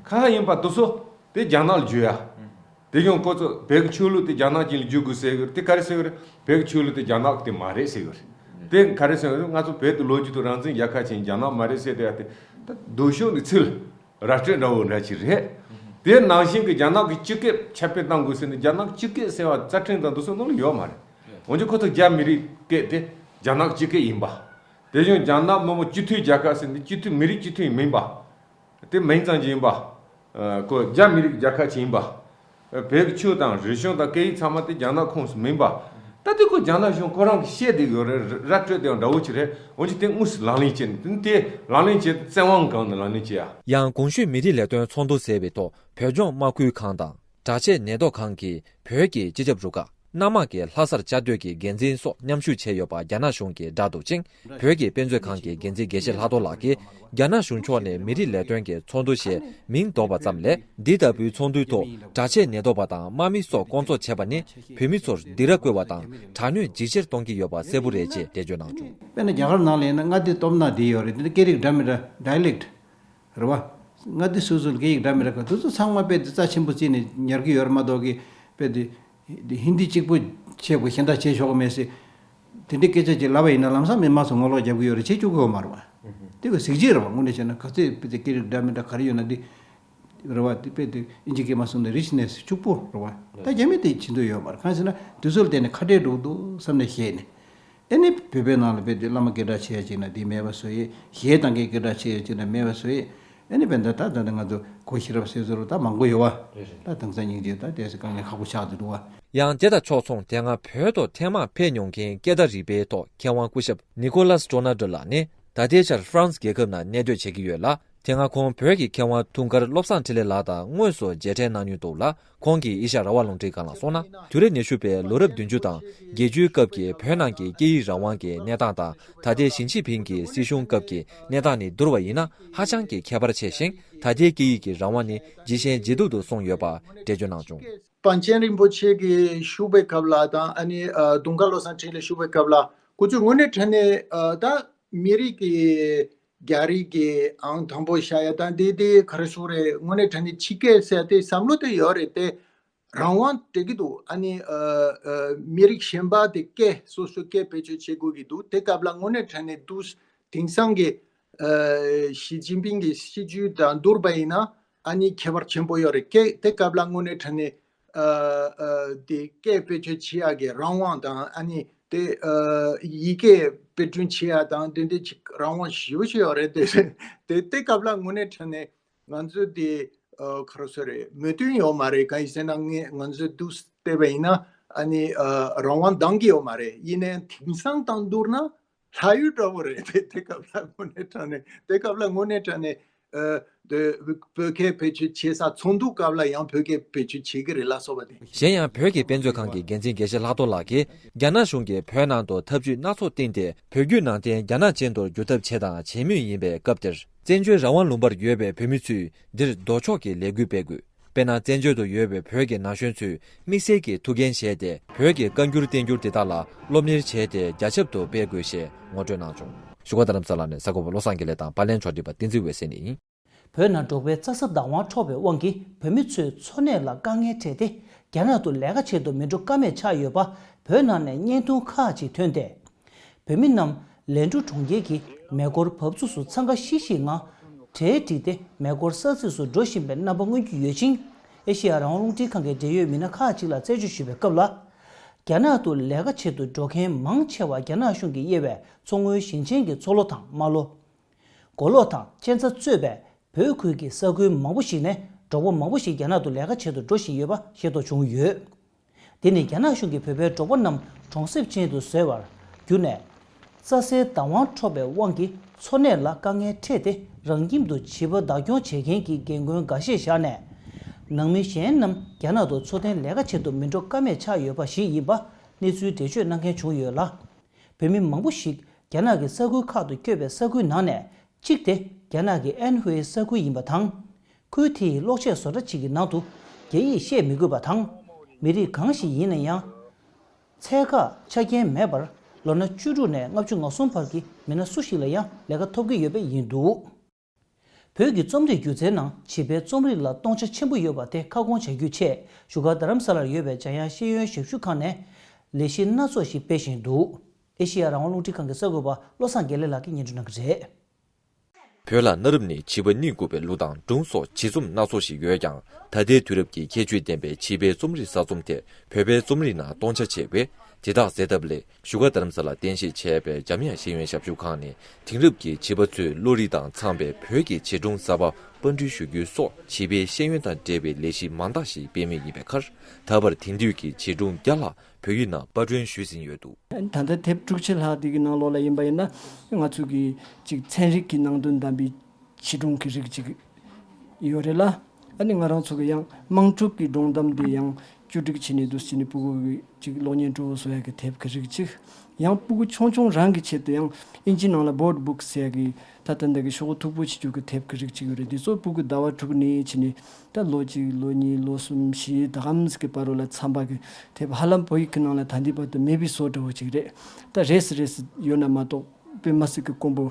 ཁ་ཁ་ཡིན་པ་དེ་ཚོ་དེ་རྒྱ་ནག་ལ་བསྒྱུར་ཡ། དེ་ཡང་ཁོ་ཚོ་བོད་ཀྱི་ཆོས་ལུགས་དེ་རྒྱ་ནག་ཅན་ལ་བསྒྱུར་དགོས་ཟེར་གི་རེད། དེ་ག་རེ་ཟེར་གི་རེད། བོད་ཀྱི་ཆོས་ལུགས་དེ་རྒྱ་ནག་གི་དེ་མ་རེད་ཟེར་གི་རེད། དེ་ག་རེ་ཟེར་གི་རེད། ང་ཚོ་བོད་དེ་ལོ་རྒྱུས་དང་རང་བཙན་རྒྱལ་ཁབ་ཅིག་ཡིན། རྒྱ་ནག་མ་རེད་ཟེར་དེ་ཡ་དེ་ད་སྡུག་ཤོས་ནི་ཚིག་ར་སྤྲོད་འདྲ་བོ་འདྲ་ཅིག་རེད། དེ་ནང་བཞིན་གྱི་རྒྱ་ནག་གི་སྤྱི་སྐད་ཁྱབ་སྤེལ་གཏང་དགོས་ཟེར་ནས་རྒྱ་ནག་སྤྱི་སྐད་ཟེར་བ་རྩ་ཁྲིམས་དང་འདུ་ཚོགས་ནང་ལ་ཡོད་མ་རེད། འོན་ཀྱང་ཁོ་ཚོ་རྒྱ་མི་རིགས་སྐད་དེ་རྒྱ་ནག་སྤྱི་སྐད་ཡིན་པ། དེ་བཞིན་རྒྱ་ནག་མི་དམངས་སྤྱི་མཐུན་རྒྱལ་ཁབ་ཟེར་ནས་སྤྱི་མཐུན་མི་རིགས་སྤྱི་མཐུན་མིན་པ། དེ་མིང་ཙམ་གྱི་ཡིན་པ། ཁོ་རྒྱ་མི་རིགས་རྒྱལ་ཁབ་ཅིག་ཡིན་པ། བོད་ཀྱི་ཆོས་དང་རིག་གཞུང་དང་སྐད་ཡིག་ཚང་མ་དེ་རྒྱ་ནག་ཁོངས་སུ་མིན་པ། ད་དེ་ཁོ་རྒྱ་ནག་གཞུང་ཁོ་རང་གིས་བཤད་བསྡད་ཡོད་རེད། ར་སྤྲོད་དེ་ཡང་འདྲ་བོ་ཅིག་རེད། འོན་ཀྱང་དེ་དངོས་སུ་ལག་ལེན་བྱས་ནས་དེ་ལག་ལེན་བྱས་ཏེ་བཙན་དབང་སྒང་ནས་ལག་ལེན་བྱས་ཡ། ཡང་གོང་ཞུས་མི་རིགས་ལས་དོན་ཚོགས་འདུ་ཟེར་བའི་ཐོག་བོད་ལྗོངས་དམག་ཁུལ་ཁང་དང་། དྲག་ཆས་ཉེན་རྟོག་ཁང་གི་བོད་ཀྱི་སྤྱི་ཁྱབ་རུ་ཁག་གནམ་དམག་གི་ལྷ་སར་བཅའ་སྡོད་ཀྱི་འགན་འཛིན་སོགས་མཉམ་ཞུགས་བྱས་ཡོད་པ་རྒྱ་ནག་གཞུང་གིས་བསྒྲགས་འདུག་ཅིང་། བོད་ཀྱི་དཔེ་མཛོད་ཁང་གི་འགན་འཛིན་དགེ་བཤེས་ལྷག་རྡོར་ལགས་ཀྱིས། རྒྱ་ནག་གཞུང་ཕྱོགས་ནས་མི་རིགས་ལས་དོན་གྱི་ཚོགས་འདུ་ཞེས་མིང་འདོགས་པ་ཙམ་ལས། འདི་ལྟ་བུའི་ཚོགས་འདུའི་ཐོག་དྲག་ཆས་ཉེན་རྟོག་པ་དང་དམག་མི་སོགས་སྐོང་ཚོགས་བྱས་པ་ནི། བོད་མི་ཚོར་སྡིགས་ར་བསྐུལ་བ་དང་དྲག་གནོན་ཇི་ཆེར་གཏོང་གི་ཡོད་པ་གསལ་པོ་རེད་ཅེས་འགྲེལ་བརྗོད་གནང་བྱུང་། དཔེར་ན་རྒྱ་གར་ནང་ལ་ཡིན་ན་མངའ་སྡེ་སྟོབས་ན་དེ་ཡོད་རེད། དེ་ནི་སྐད་རིགས་འདྲ་མི་འདྲ། ཌའི་ལེག་ཊི། རེད་བ། མངའ་སྡེ་སོ་སོ་ལ་སྐད་ཡིག་འདྲ་མི་འདྲ་ག་དེ་ཚོ་ཚང་མ་དཔེ་དེ་རྩ་ཆེན་པོ་བརྩིས་ནས་ཉར་གྱི་ཡོད་རེད་མ་གཏོགས་ཀྱི། དཔེ་དེ་ཧིན་དི་གཅིག་པུ་བྱེད་དགོས་གཞན་དག་བྱེད་ཆོག་གི་མེད་ཟེར། དེ་འདྲའི་སྐད་ཆ་ཅིག་ལབ་པ་ཡིན་ན་ལམ་སང་མི་མང་ཚོ་ངོ་ལོག་རྒྱབ་ཀྱི་ཡོད་རེད། བྱེད་བཅུག་གི་ཡོད་མ་རེད་བ། དེ་ག་གཟི་བརྗིད་རེད་བ། དངོས་གནས་བྱས་ན་ག་ཚོད་དཔེ་དེ་སྐད་རིགས་འདྲ་མི་འདྲ་ག་རེ་ཡོད་ན་འདི། རེད་བ། དེ་དཔེ་དེ་ཨིན་ཇི་སྐད་མ་གསུངས་ནས་རིཆ་ནེ་སི་ཕྱུག་པོ་རེད་བ། ད་རྒྱ་མི་དེ་བྱེད་འདོད་ཡོད་མ་རེད། གང་ཟེར་ན་དེ་ཚོ་ལ་བརྟེན་ནས་ཁ་བྲལ་འགྲོ་གི་འདུག་བསམ་ནས་བཤད་ནས། ཨེ་ནི་བོད་པའི་ནང་ལ་དཔེ་དེ་བླ་མ་སྐད་གྲགས་ཆེ་ཡ་ཅིག་ན་དེ་མེད་པ་བཟོ་ཡས། གཞས་བཏང་མཁན་སྐད་གྲགས་ཆེ་ཡ་ཅིག་ན་མེད་པ་བཟོ་ཡས། ཨེ་ནི་བས་ད་ད་ད་ང་ཚོ་གོ་ཤེས་རབ་སེ་ཚོ་རུ་ད་མང་པོ་ཡོད་བ། ད་དེང་སང་སྙིང་རྗེ་ད་དེ་སི་དཀའ་ངལ་ཁག་པོ་ཆགས་འདུག་བ། ཡང་དེ་དང་ཕྱོགས་མཚུངས་དེ་སྔ་བོད་དུ་ཐེངས་མང་ཕེབས་མྱོང་མཁན་སྐད་བརྡ་རིག་པའི་ཐོག་མཁས་དབང་སྐུ་ཞབས་ནི་ཀོ་ལཱས་ཏྲོ་ནར་ཌོ་ལགས་ནི་ད་ལྟའི་ཆར་ཧྥ་རན་སི་རྒྱལ་ཁབ་ནང་གནས་སྡོད་བྱེད་ཀྱི་ཡོད་ལ། དེ་སྔ་ཁོང་བོད་ཀྱི་མཁས་དབང་དུང་དཀར་བློ་བཟང་འཕྲིན་ལས་ལགས་དང་དངོས་སུ་མཇལ་འཕྲད་གནང་མྱོང་འདུག་ལ། ཁོང་གིས་ཨེ་ཤ་ཡ་རང་དབང་རླུང་འཕྲིན་ཁང་ལ་གསུངས་ན། དུས་རབས་ཉི་ཤུ་པའི་ལོ་རབས་བདུན་ཅུ་དང་བརྒྱད་ཅུའི་སྐབས་ཀྱི་བོད་ནང་གི་སྐད་ཡིག་རང་དབང་གི་གནས་སྟངས་དང་། ད་ལྟའི་ཞི་ཅིན་ཕིང་གི་སྲིད་གཞུང་སྐབས་ཀྱི་གནས་སྟངས་ནི་བསྡུར་བ་ཡིན་ན་ཧ་ཅང་གི་ཁྱད་པར་ཆེ་ཞིང་། ད་ལྟའི་སྐད་ཡིག་གི་རང་དབང་ནི་ཇེ་ཞན་ཇེ་སྡུག་ཏུ་སོང་ཡོད་པ་འགྲེལ་བརྗོད་གནང་བྱུང་། པཎ་ཆེན་རིན་པོ་ཆེ་གིས་བཞུགས་པའི་སྐབས་ལ་དང་ཨ་ནི་དུང་དཀར་བློ་བཟང་འཕྲིན་ལས་བཞུགས་པའི་སྐབས་ལ་ཁོ་ཚོས་དངོས་གནས་དྲང་གནས་ད་མི་རིགས་ཀྱི་རྒྱ་རིགས་ཀྱི་ཨང་དང་པོ་བཞག་ཡ་དང་དེ་དེ་ག་རེ་ཟེར་རེད། དངོས་གནས་དྲང་གནས་ཕྱི་སྐད་ཟེར་དེ་བསམ་བློ་དེ་ཡོད་རེད་དེ། རང་དབང་སྤྲད་ཀྱི་འདུག་ཨ་ནི་ཨ་ཨ་མི་རིགས་གཞན་པ་དེ་སྐད་སོ་སོའི་སྐད་བེད་སྤྱོད་བྱེད་དགོས་ཀྱི་འདུག་དེ་སྐབས་ལ་དངོས་གནས་དྲང་གནས་འདུག་དེང་སང་གི་ཨ་ཞི་ཅིན་ཕིང་གི་སྲིད་ཇུས་དང་བསྡུར་བ་ཡིན་ན་ཨ་ནི་ཁྱད་པར་ཆེན་པོ་ཡོད་རེད། སྐད་དེ་སྐབས་ལ་དངོས་གནས་དྲང་གནས་ཨ་ཨ་དེ་སྐད་བེད་སྤྱོད་བྱེད་ཡག་གི་རང་དབང་དང་ཨ་ནི་དེ་ཨ་ཡི་གེ་དཔེ་སྐྲུན་བྱེད་ཡག་དང་དེ་འདྲའི་ཅིག་རང་དབང་ཞེ་པོ་ཅིག་ཡོད་རེད། དེ་དེ་དེ་སྐབས་ལ་དངོས་གནས་དྲང་གནས་ང་ཚོས་དེ་ཨ་ག་རེ་ཟེར་རེད། མོས་མཐུན་ཡོད་མ་རེད། གང་ཡིན་ཟེར་ན་ངས་ང་ཚོས་འདུག་བལྟས་པ་ཡིན་ན་ཨ་ནི་ཨ་རང་དབང་འདང་གི་ཡོད་མ་རེད། ཡིན་ནའི་དེང་སང་དང་བསྡུར་ན་ལྷ་ཡུལ་འདྲ་པོ་རེད། དེ་དེ་སྐབས་ལ་དངོས་གནས་དྲང་གནས་དེ་སྐབས་ལ་དངོས་གནས་དྲང་གནས་ཨ་དེ་བོད་སྐད་བེད་སྤྱོད་བྱེད་ས་ཚོགས་འདུ་སྐབས་ལ་ཡང་བོད་སྐད་བེད་སྤྱོད་བྱེད་ཀྱི་རེད་ལ་སོགས་པ་དེ། གཞན་ཡང་བོད་ཀྱི་དཔེ་མཛོད་ཁང་གི་འགན་འཛིན་དགེ་བཤེས་ལྷག་རྡོར་ལགས་ཀྱིས་རྒྱ་ནག་གཞུང་གིས་བོད་ནང་དུ་ཐབས་ཇུས་སྣ་ཚོགས་བཏིང་སྟེ་བོད་བརྒྱུད་ནང་བསྟན་རྒྱ་ནག་ཅན་དུ་བསྒྱུར་ཐབས་བྱས་དང་བྱེད་མུས་ཡིན་པའི་སྐབས་དེར། བཙན་བྱོལ་རང་དབང་ལུང་པར་ཡོད་པའི་བོད་མི་ཚོས་འདིར་ལྡོག་ཕྱོགས་ཀྱི་ལས་འགུལ་སྤེལ་དགོས། དཔེར་ན་བཙན་བྱོལ་དུ་ཡོད་པའི་བོད་ཀྱི་ན་གཞོན་ཚོས་དམིགས་བསལ་གྱི་ཐུགས་འགན་བཞེས་ཏེ་བོད་ཀྱི་བཀའ་འགྱུར་བསྟན་འགྱུར་དེ་དག་ལ་སློབ་གཉེར་བྱས་ཏེ་རྒྱ་ཁྱབ་ཏུ་སྤེལ་དགོས་ཞེས་ངོ་སྤྲོད་གནང་བྱུང་། བཞུགས་སྒར་རྡ་རམ་ས་ལ་ནས་གསར་འགོད་པ་བློ་བཟང་དགེ་ལེགས་དང་པར་ལེན་ཕྱོགས་སྒྲིག་པ་བསྟན་འཛིན་འོད་ཟེར་ཡིན། བོད་ནང་འབྲོག་པའི་རྩྭ་ས་བདག་དབང་འཕྲོག་པའི་དབང་གིས་བོད་མི་ཚོའི་འཚོ་གནས་ལ་དཀའ་ངལ་འཕྲད་དེ་རྒྱ་ནག་ཏུ་ལས་ཀ་བྱེད་དུ་མི་འགྲོ་ཀ་མེད་ཆགས་ཡོད་པ་བོད་ནང་ནས་བརྙན་ཐུང་ཁག་ཅིག་ཐོན་ཏེ། བོད་མི་རྣམས་ལན་ཀྲུའུ་གྲོང་ཁྱེར་གྱི་མེ་འཁོར་བབས་ཚུགས་སུ་འཚང་ཁ་ཤིག་ཤིག་ངང་གྲལ་བསྒྲིགས་ཏེ་མེ་འཁོར་ས་ཚིགས་སུ་འགྲོ་བཞིན་པའི་རྣམ་པ་མངོན་གྱི་ཡོད་ཅིང་། ཨེ་ཤེ་ཡ་རང་དབང་རླུང་འཕྲིན་ཁང་གི་འབྲེལ་ཡོད་མི་སྣ་ཁག་ཅིག་ལ་རྩད་གཅོད་ཞུས་པའི་སྐབས་ལ། རྒྱ་ནག་ཏུ་ལས་ཀ་བྱེད་དུ་འགྲོ་མཁན་མང་ཆེ་བ་རྒྱ་ནག་གཞུང་གིས་དབྱེ་བའི་མཚོ་སྔོན་ཞིང་ཆེན་གྱི་མཚོ་ལྷོ་དང་རྨ་ལྷོ། མགོ་ལོག་དང་གཅན་ཚ་གཙོས་པའི་བོད་ཁུལ་གྱི་ས་ཁུལ་མང་པོ་ཞིག་ནས་འབྲོག་པ་མང་པོ་ཞིག་རྒྱ་ནག་ཏུ་ལས་ཀ་བྱེད་དུ་འགྲོ་བཞིན་ཡོད་པ་ཤེས་རྟོགས་བྱུང་ཡོད། དེ་ནི་རྒྱ་ནག་གཞུང་གིས་བོད་པའི་འབྲོག་པ་རྣམས་གྲོང་གསེབ་ཅན་དུ་བཟོས་པར་གྱུར་ནས། རྩྭ་སའི་བདག་དབང་འཕྲོག་པའི་དབང་གིས་འཚོ་གནས་ལ་དཀའ་ངལ་འཕྲད་དེ་རང་ཁྱིམ་དུ་བྱིས་པ་བདག་སྐྱོང་བྱེད་མཁན་གྱི་རྒན་རྒོན་འགའ་ཤས་བཞག་ནས། ནང་མི་གཞན་རྣམས་རྒྱ་ནག་ཏུ་འཚོ་རྟེན་ལས་ཀ་བྱེད་དུ་མི་འགྲོ་ཀ་མེད་ཆགས་ཡོད་པ་ཞིག་ཡིན་པ་གནས་ཚུལ་འགྲེལ་བརྗོད་གནང་མཁན་བྱུང་ཡོད་ལ། བོད་མི་མང་པོ་ཞིག་རྒྱ་ནག་གི་ས་ཁུལ་ཁག་ཏུ་བསྐྱོད་པའི་ས་ཁུལ་ནང་ནས་གཅིག་དེ་རྒྱ་ནག་གི་ཨན་ཧུའེ་ས་ཁུལ་ཡིན་པ་དང་། ཁུལ་དེའི་གློག་ཆས་བཟོ་གྲྭ་གཅིག་གི་ནང་དུ་རྒྱ་ཡིག་ཤེས་མི་དགོས་པ་དང་། མི་རིགས་གང་ཞིག་ཡིན་ན་ཡང་། ཚད་བཀག་ཆ་རྐྱེན་མེད་པར་ལོ་ན་བཅུ་དྲུག་ནས་ལྔ་བཅུ་ང་གསུམ་བར་གྱི་མི་སྣ་སུ་ཞིག་ལ་ཡང་ལས་ཀ་ཐོབ་ཀྱི་ཡོད་པ་ཡིན་འདུག་བོད་ཀྱི་རྩོམ་རིག་སྒྱུ་རྩལ་ནང་བྱིས་པའི་རྩོམ་རིག་ལ་སྟོང་ཆ་ཆེན་པོ་ཡོད་པ་དེ་ཁ་སྐོང་བྱ་རྒྱུའི་ཆེད་བཞུགས་སྒར་རྡ་རམ་ས་ལར་ཡོད་པའི་འཇམ་དབྱངས་ཤེས་ཡོན་ཞབས་ཞུ་ཁང་ནས་ལས་གཞི་སྣ་ཚོགས་ཤིག་སྤེལ་བཞིན་འདུག་ཨེ་ཤེ་ཡ་རང་དབང་རླུང་འཕྲིན་ཁང་གི་གསར་འགོད་པ་བློ་བཟང་དགེ་ལེགས་ལགས་ཀྱིས་སྙན་སྒྲོན་གནང་གི་རེད། བོད་ལ་གནའ་རབས་ནས་བྱིས་པ་རྙེད་དགོས་པའི་གླུ་དང་སྒྲུང་སོགས་བྱིས་རྩོམ་སྣ་ཚོགས་ཤིག་ཡོད་ཀྱང་། ད་ལྟའི་དུས་རབས་ཀྱི་ཁྱད་ཆོས་ལྡན་པའི་བྱིས་པའི་རྩོམ་རིག་གསར་རྩོམ་དེ་བོད་པའི་རྩོམ་རིག་ནང་སྟོང་ཆ་ཆེ་བས། དེ་དག་སེལ་ཐབས་སླད་བཞུགས་སྒར་རྡ་རམ་ས་ལ་རྟེན་གཞི་བྱས་པའི་འཇམ་དབྱངས་ཤེས་ཡོན་ཞབས་ཞུ་ཁང་ནས་དེང་རབས་ཀྱི་བྱིས་པ་ཚོའི་བློ་རིག་དང་འཚམས་པའི་བོད་ཀྱི་བྱིས་སྒྲུང་གསར་པ་པར་སྐྲུན་ཞུ་རྒྱུ་སོགས་བྱིས་པའི་ཤེས་ཡོན་དང་འབྲེལ་བའི་ལས་གཞི་མང་དག་ཞིག་སྤེལ་མུས་ཡིན་པའི་ཁར། ད་བར་དེང་དུས་ཀྱི་བྱིས་སྒྲུང་བརྒྱ་ལྷག་བོད་ཡིག་ནང་པར་སྐྲུན་ཞུས་ཟིན་ཡོད་འདུག་ད་ལྟ་དེབ་དྲུག་ཅུ་ལྷག་དེ་གི་ནང་ལོགས་ལ་ཡིན་པ་ཡིན་ན། ང་ཚོ་གི་ཅིག་ཚན་རིག་གི་ནང་དོན་ལྡན་པའི་བྱིས་སྒྲུང་གི་རིགས་ཅིག་ཡོད་རེད་ལ། ཨ་ནི་ང་རང་ཚོ་གི་ཡང་དམངས་ཁྲོད་ཀྱི་སྒྲུང་གཏམ་དེ་ཡང་བཅོས་སྒྲིག་བྱས་ནས་འདུག་སེ་ནི་སྤུ་གུ་གི་ཅིག་གློག་བརྙན་སྤྲོ་བོ་བཟོ་ཡ་གི་དེབ་ཀྱི་རིགས་ཅིག་ཡང་སྤུ་གུ་ཆུང་ཆུང་རང་གི་ཆེད་དུ་ཡང་ཨིན་ཇི་ནང་ལ་བོར་ཌི་བུག་ཟེར་ཡ་གི་ད་ལྟ་འདི་གི་ཤོག་བུ་མཐུག་པོ་བྱེད་རྒྱུ་གི་དེབ་ཀྱི་རིགས་ཅིག་ཡོད་རེད། དེ་ཚོ་སྤུ་གུ་ཟླ་བ་དྲུག་ནས་བྱས་ནས་ད་ལོ་གཅིག་ལོ་གཉིས་ལོ་གསུམ་བཞི་ད་གམ་ཟིག་གི་བར་རོ་ལ་འཚམ་པ་གི་དེབ་ཧ་ལམ་བོད་ཡིག་གི་ནང་ལ་ད་ལྟའི་བར་དུ་མེད་པའི་བཟོ་འདྲ་བོ་ཅིག་རེད། ད་རེས་སུ་རེས་སུ་ཡོད་ན་མ་གཏོགས་དཔེ་མ་སྲིད་ཀྱི་དཀོན་པོ།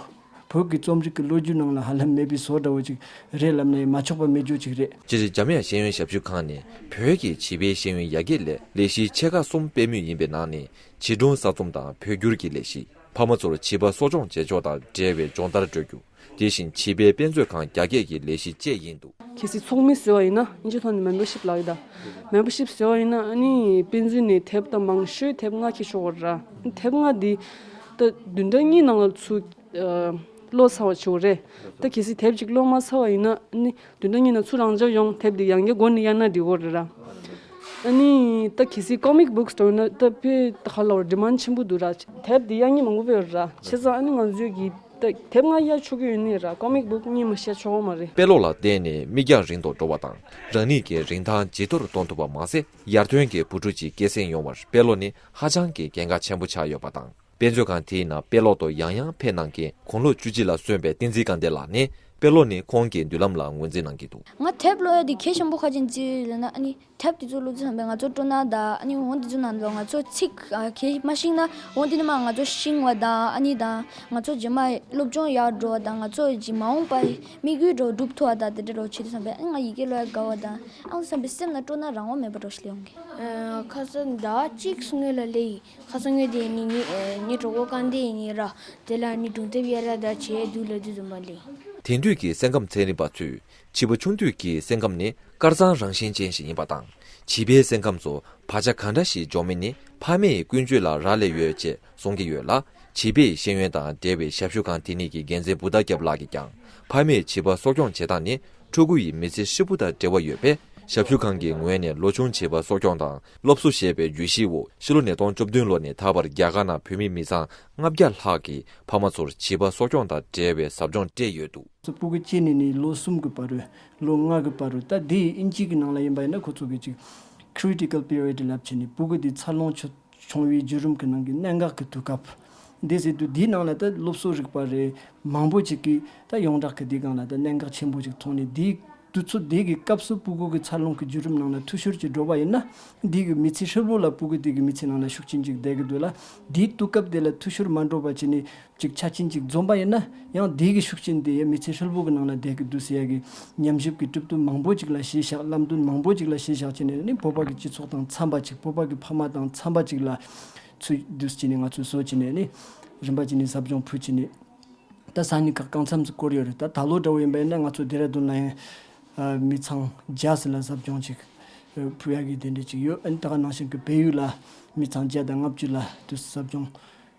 བོད་ཀྱི་རྩོམ་རིག་གི་ལོ་རྒྱུས་ནང་ལ་ཧ་ལམ་མེད་པའི་བཟོ་འདྲ་བོ་ཅིག་རེད་ལབ་ནས་མ་ཆོག་པ་མེད་རྒྱུ་ཅིག་རེད། སྤྱིར་འཇམ་དབྱངས་ཤེས་ཡོན་ཞབས་ཞུ་ཁང་ནས་བོད་ཀྱི་བྱིས་པའི་ཤེས་ཡོན་ཡར་རྒྱས་སླད་ལས་གཞི་ཆེ་ཁག་གསུམ་སྤེལ་མུས་ཡིན་པའི་ནང་ནས་བྱིས་སྒྲུང་གསར་རྩོམ་དང་བོད་བསྒྱུར་གྱི་ལས་གཞི། ཕ་མ་ཚོར་བྱིས་པ་གསོ་སྐྱོང་བྱེད་ཕྱོགས་དང་འབྲེལ་བའི་སྦྱོང་བརྡར་སྤྲོད་རྒྱུ། དེ་བཞིན་བྱིས་པའི་དཔེ་མཛོད་ཁང་རྒྱ་སྐྱེད་ཀྱི་ལས་གཞི་བཅས་ཡིན་འདུག་གལ་སྲིད་ཚོགས་མི་ཟེར་བ་ཡིན་ན་ཨིན་ཇི་ཐོག་ནས་མེམ་བར་ཤིབ་ལབ་ཡོད་ད། མེམ་བར་ཤིབ་ཟེར་བ་ཡིན་ན་ཨ་ནི་དཔེ་མཛོད་ནས་དེབ་དང་མང་ཤོས་དེབ་ལྔ་འཁྱེར་ཆོག་གི་རེད། དེབ་ལྔ་འདི་ད་བདུན་ཕྲག་གཉིས་ནང་ལ་ཚུར་ཀློག་ཚར་བ་བྱེད་དགོས་རེད། ད་གལ་སྲིད་དེབ་ཅིག་ཀློག་མ་ཚར་བ་ཡིན་ན་ཨ་ནི་བདུན་ཕྲག་གཉིས་ནང་ཚུར་རང་འཇགས་ཡོང་དེབ་འདི་ཡང་བསྐྱར་མགོ་ནས་གཡར་ན་འགྲིག་གི་རེད་ར། ཨ་ནི་ད་གལ་སྲིད་ཀོ་མིག་བུག་སི་འདྲ་ཡིན་ན་ད་དཔེ་ད་ག་ལབ་དགོས་རེད། ཌི་མན་ཌི་ཆེན་པོ་འདུག་ར། དེབ་འདི་གཡར་མཁན་མང་པོ་ཡོད་རེད་ར། བྱས་ཙང་ཨ་ནི་ང་ཚོས་ཀྱི་ད་དེབ་ལྔ་གཡར་ཆོག་གི་ཡོད་ནི་ར། ཀོ་མིག་བུག་གཉིས་མ་གཡར་ཆོག་གི་མ་རེད། དཔེ་ཀློག་ལ་བརྟེན་ནས་མིག་རྒྱང་རིང་དུ་འགྲོ་བ་དང་། རང་ཉིད་ཀྱི་རིན་ཐང་ཇེ་མཐོར་གཏོང་ཐུབ་པ་མ་ཟད། ཡར་ཐོན་གྱི་བུ་ཕྲུག་ཅིག་སྐྱེད་སྲིང་ཡོང་བར་དཔེ་ཀློག་ནི་ཧ་ཅང་གི་གལ་འགངས་ཆེན་པོ་ཆགས་ཡོད་པ་དང་། དཔེ་མཛོད་ཁང་དེའི་ནང་དཔེ་ཀློག་ཏུ་ཡང་ཡང་ཕེབས་གནང་མཁན་དགུང་ལོ་བཅུ་གཅིག་ལ་སོན་པའི་བསྟན་འཛིན་དགའ་ལྡན་ལགས་ནི་ དཔེ་ཀློག་ནི་ཁོང་གི་མདུན་ལམ་ལ་ངོས་འཛིན་གནང་གི་འདུག། ང་དེབ་ཀློག་ཡ་དེ་གལ་ཆེན་པོ་ཁ་ཅན་ཅིག་ལབ་ན། ཨ་ནི་དེབ་དེ་ཚོ་ཀློག་དུས་ཙམ་པ་ང་ཚོ་སྤྲོ་སྣང་དང་། ཨ་ནི་འོ་དེ་ཚོ་ནང་ལོགས་ང་ཚོ་ཚིག་ཨ་གལ་མ་ཤེས་ན། འོ་དེ་ནས་མར་ང་ཚོ་ཤེས་པ་དང་། ཨ་ནི་དང་ང་ཚོ་རྗེས་མ་སློབ་སྦྱོང་ཡག་འགྲོ་བ་དང་། ང་ཚོ་རྗེས་མ་འོངས་པ་དམིགས་ཡུལ་འདྲ་བོ་འགྲུབ་ཐུབ་པ་དང་། དེ་འདྲ་འདྲ་བོ་བྱེད་དུས་ཙམ་པ། ཨ་ནི་ང་ཡི་གེ་ཀློག་ཡ་དགའ་བ་དང་། ཨ་ནི་བསམ་པའི་སེམས་ལ་སྤྲོ་སྣང་རང་དབང་མེད་པ་འདྲ་བོ་ཞིག་སླེབས་ཡོང་གི། ཨ། ཁ་སང་ཟླ་གཅིག་སྔོན་ལ་སླེབས་ཡིན། ཁ་སང་ངས་དེ་ནི་ངའི་ཨ་ངའི་གྲོགས་པོ་ཀང་ཏེ་ཡིན་ར། དེ་ལ་ནི་སྒྲུང་དེབ་གཡར་ར་ད་བྱས་འདུག་ལབ་དུས་ཙམ་པ་ལས། དེང་དུས་ཀྱི་སེམས་ཁམས་ཚན་རིག་པ་ཚོས་བྱིས་པ་ཆུང་དུས་ཀྱི་སེམས་ཁམས་ནི་དཀར་གཙང་རང་བཞིན་ཅན་ཞིག་ཡིན་པ་དང་། བྱིས་པའི་སེམས་ཁམས་སུ་བག་ཆགས་གང་འདྲ་ཞིག་འཇོག་མིན་ནི་ཕ་མའི་ཀུན་སྤྱོད་ལ་རག་ལས་ཡོད་ཅེས་གསུང་གི་ཡོད་ལ། བྱིས་པའི་ཤེས་ཡོན་དང་འབྲེལ་བའི་ཞབས་ཞུ་ཁང་དེ་ཉིད་ཀྱི་འགན་འཛིན་བུ་ཟླ་སྐྱབས་ལགས་ཀྱིས་ཀྱང་། ཕ་མས་བྱིས་པ་གསོ་སྐྱོང་བྱེད་སྟངས་ནི་ཕྲུ་གུ་ཡི་མི་ཚེ་ཧྲིལ་པོ་དང་འབྲེལ་བ་ཡོད་པས། ཞབས་ཞུ་ཁང་གི་ངོས་ནས་ལོ་ཆུང་བྱིས་པ་གསོ་སྐྱོང་དང་སློབ་གསོ་ཞེས་པའི་བརྗོད་གཞིའི་འོག་ཕྱི་ལོ་ཉིས་སྟོང་བཅུ་བདུན་ལོ་ནས་ད་བར་རྒྱ་གར་ནང་བོད་མི་མི་ཚང་ལྔ་བརྒྱ་ལྷག་གིས་ཕ་མ་ཚོར་བྱིས་པ་གསོ་སྐྱོང་དང་འབྲེལ་བའི་ཟབ་སྦྱོང་སྤྲད་ཡོད་འདུག། སྤུ་གུ་སྐྱེས་ནས་ནི་ལོ་གསུམ་གྱི་བར་རུ། ལོ་ལྔ་གི་བར་རུ། ད་དེ་ཡི་ཨིན་ཇི་གི་ནང་ལ་ཡིན་པ་ཡིན་ན་ཁོ་ཚོ་གི་ཅིག་critical period ལབ་བྱས་ནས། སྤུ་གུ་དེ་འཚར་ལོངས་བྱུང་བའི་བརྒྱུད་རིམ་གྱི་ནང་གི་གནད་འགག་གི་དུས་སྐབས། འདི་ཟེར་དུས་འདིའི་ནང་ལ་ད་སློབ་གསོ་རིག་པ་རེད། མང་པོ་ཅིག་གིས་ད་ཡོངས་གྲགས་ཀྱི་འདིའི་སྒང་ལ་ད་གནད་འགག་ཆེན་པོ་ཅིག་མཐོང་ནས། འདིའི་དུས་ཚོད་འདི་གི་སྐབས་སུ་སྤུ་གུ་གི་འཚར་ལོངས་ཀྱི་བརྒྱུད་རིམ་ནང་ལ་འཐུས་ཤོར་ཅིག་འགྲོ་བ་ཡིན་ན། འདི་གི་མི་ཚེ་ཧྲིལ་པོ་ལ་སྤུ་གུ་དེ་གི་མི་ཚེ་ནང་ལ་ཤུགས་རྐྱེན་ཅིག་བསྡད་ཀྱི་འདུག་ལ། འདིའི་དུས་སྐབས་དེ་ལ་འཐུས་ཤོར་མ་འགྲོ་བ་བྱས་ནས་ཅིག་ཆ་རྐྱེན་ཅིག་འཛོམས་པ་ཡིན་ན། ཡང་འདི་གི་ཤུགས་རྐྱེན་དེ་ཡང་མི་ཚེ་ཧྲིལ་པོ་གི་ནང་ལ་བསྡད་ཀྱི་འདུག་ཟེར་ཡ་གི་ཉམས་ཞིབ་ཀྱི་གྲུབ་དོན་མང་པོ་ཅིག་ལ་གཞི་བཞག། ལམ་སྟོན་མང་པོ་ཅིག་ལ་གཞི་བཞག་བྱས་ནས་ནི། བོད་པ་གི་སྤྱི་ཚོགས་དང་འཚམ་པ་ཅིག། བོད་པ་གི་ཕ་མ་དང་འཚམ་པ་ཅིག་ལ་ཚུད་འདུག་ཟེར་ནས་ང་ཚོས་བཟོ་བྱས་ནས་ནི། རིམ་པ་བྱས་ནས་ཟབ་སྦྱོང་ཕུལ་བྱས་ནས། ད་ས་གནས་ཁག་གང་འཚམ་ཞིག་བསྐོར་ཡོད་རེད། ད་ད་ལོ་འདྲ་བོ་ཡིན་པ་ཡིན་ན་ང་ཚོ་ལྡེ་ར་ལྡུན་ལ་ཡང་ཨ་མི་ཚང་བརྒྱ་ཙམ་ལ་ཟབ་སྦྱོང་ཅིག་ཨ་ཕུལ་ཡག་གི་དེ་འདྲ་ཅིག་ཡོད། ཨ་ནི་ད་ག་ནང་བཞིན་གྱི་བལ་ཡུལ་ལ་མི་ཚང་བརྒྱ་དང་ལྔ་བཅུ་ལ་དུ་ཟབ་སྦྱོང་